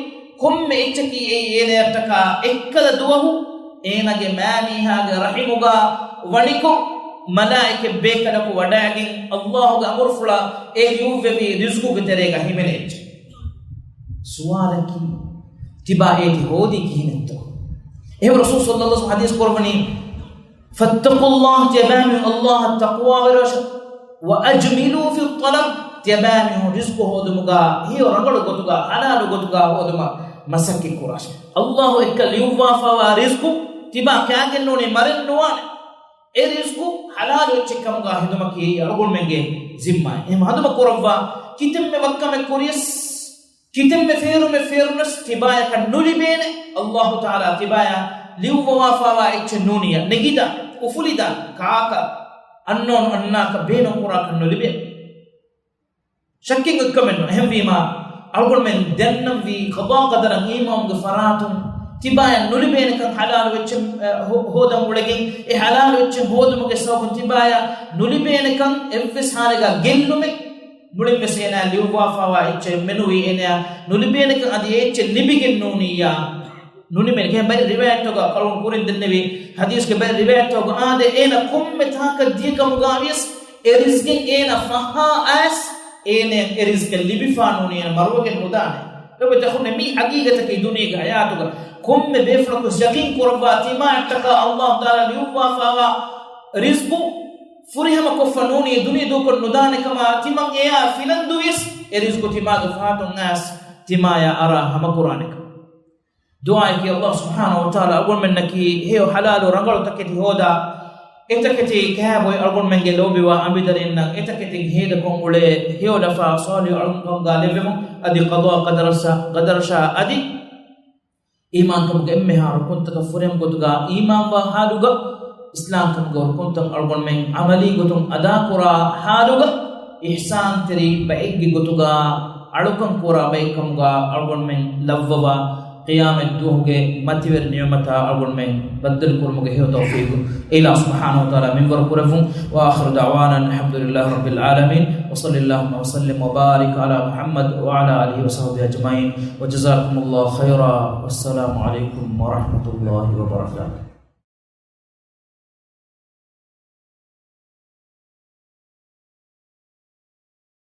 ކޮންމެ އެއްޗަކީ އެއީ އޭނަޔަށްޓަކާ އެއްކަލަ ދުވަހު އޭނަގެ މާމީހާގެ ރަޙިމުގަ ވަނިކޮށް، މަލާއިކަތް ބޭކަލަކު ވަޑައިގެން ﷲގެ އަމުރުފުޅަށް އެ ލިޔުއްވެވި ރިޒްޤުގެ ތެރޭގަ ހިމެނޭ އެއްޗެއް. ސުވާލަކީ، ތިބާ އޭތި ހޯދީ ކިހިނެއްތޯ؟ އެހެން ރަސޫލު ޞައްލަﷲު ޢަލައިހި ވަސައްލަމަ ޙަދީޘް ކުރައްވަނީ، فاتقوا الله، ތިޔަބައިމީހުން ﷲ އަށް ތަޤްވާވެރިވާށެވެ. وأجملوا في الطلب، ތިޔަބައިމީހުން ރިޒްޤު ހޯދުމުގަ ހެޔޮ ރަނގަޅު ގޮތުގަ، ޙަލާލު ގޮތުގަ ހޯދުމަށް މަސައްކަތް ކުރާށެވެ. ﷲ އެއްކަން ލިޔުއްވާފާވާ ރިޒްޤު ތިބާ ކާގެންނޫނީ މަރެއް ނުވާނެ. އެ ރިޒްޤު ޙަލާލު އެއްޗެއް ކަމުގަ ހެދުމަކީ އަޅުގަނޑުމެންގެ ޒިންމާއެއް. އެހެން ހަނދުމަ ކުރައްވާ، ކިތަންމެ ވައްކަމެއް ކުރިޔަސް، ކިތަންމެ ފޭރުމެއް ފޭރުނަސް ތިބާޔަކަށް ނުލިބޭނެ. ﷲ ތަޢާލާ ތިބާޔަށް ލިޔުއްވަވާފާވާ އެއްޗެއް ނޫނިއްޔާ، ނެގިދާނެ، އުފުލިދާނެ، ކާކަށް، އަންނޯން އަންނާކަށް ބޭނުންކުރާކަށް ނުލިބޭނެ. ޝައްކެއް އޮތްކަމެއް ނޫން. އެހެންވީމާ، އަޅުގަނޑުމެން ދެންނަންވީ ޤަޟާ ޤަދަރަށް އީމާނުގެ ފަރާތުން ތިބާޔަށް ނުލިބޭނެކަން، ޙަލާލު އެއްޗެއް، އަ، ހޯ-، ހޯދަން އުޅެގެން، އެ ޙަލާލު އެއްޗެއް ހޯދުމުގެ ސަބަބުން ތިބާޔަށް ނުލިބޭނެކަން އެއްވެސް ޙާލެއްގަ ގެއްލުމެއް، މުޅިންވެސް އޭނާ ލިޔުއްވާފާވާ އެއްޗެއް މެނުވީ އޭނާ ނުލިބޭނެކަން، އަދި އެ އެއްޗެއް ލިބިގެން ނޫނިއްޔާ ނުނިމޭނެ. އެހެން ބައެއް ރިވާޔަތްތަކުގަ ކަޅުން ކުރިން ދެންނެވި ޙަދީޘްގެ ބައެއް ރިވާޔަތްތަކުގަ އާދެ، އޭނަ ކޮންމެ ތަހަކަށް ދިޔަ ކަމުގަ ވިޔަސް އެ ރިޒްޤެއް އޭނަ ފަހާ އައިސް، އޭނަ އެ ރިޒްޤެއް ލިބިފާ ނޫނީ އޭނަ މަރުވެގެން ނުދާނެ. ލޮބުވެތި އަޚުންނޭ، މީ ޙަޤީޤަތަކީ ދުނިޔޭގެ ޙަޔާތުގަ ކޮންމެ ބޭފުޅަކު ޔަޤީން ކުރައްވާ، ތިމާއަށްޓަކާ ﷲ ތަޢާލާ ލިޔުއްވާފާވާ ރިޒްޤު ފުރިހަމަ ކޮށްފަ ނޫނީ ދުނިޔެ ދޫކޮށް ނުދާނެ ކަމަށް. ތިމަން އެޔާ ފިލަން ދުވިޔަސް އެ ރިޒްޤު ތިމާގެ ފަހަތުން އައިސް ތިމާޔާ އަރާ ހަމަކުރާނެ ކަމަށް. ދުޢާއަކީ ﷲ ސުބްޙާނަހޫ ވަތަޢާލާ އަޅުގަނޑުމެންނަކީ ހެޔޮ ޙަލާލު ރަނގަޅު ތަކެތި ހޯދާ، އެތަކެތި ކައިބޮއި އަޅުގަނޑުމެންގެ ލޯބިވާ އަނބިދަރިންނަށް އެތަކެތިން ހޭދަކޮށް އުޅޭ ހެޔޮލަފާ ޞާލިޙު އަޅުން ކަމުގާ ލެއްވެމުން، އަދި ޤަޟާ ޤަދަރަށާ، ޤަދަރަށާ އަދި އީމާންކަމުގެ އެންމެހާ ރުކުންތަކަށް ފުރިހަމަ ގޮތުގާ އީމާންވާ ޙާލުގަ، އިސްލާމްކަމުގެ ރުކުންތައް އަޅުގަނޑުމެން ޢަމަލީ ގޮތުން އަދާކުރާ ޙާލުގަ، އިޙްސާންތެރި ބައެއްގެ ގޮތުގާ އަޅުކަން ކުރާ ބައެއްކަމުގާ އަޅުގަނޑުމެން ލައްވަވާ، ޤިޔާމަތް ދުވަހުގެ މަތިވެރި ނިޢުމަތާ އަޅުގަނޑުމެން ބައްދަލުކުރުމުގެ ހެޔޮ ތައުފީޤު އެއިލާހު ސުބްޙާނަހޫ ވަތަޢާލާ މިންވަރު ކުރެއްވުން. وآخر دعوانا أن الحمد لله رب العالمين، وصل اللهم وسلم وبارك على محمد وعلى آله وصحبه أجمعين، وجزاكم الله خيرا، والسلام عليكم ورحمة الله وبركاته.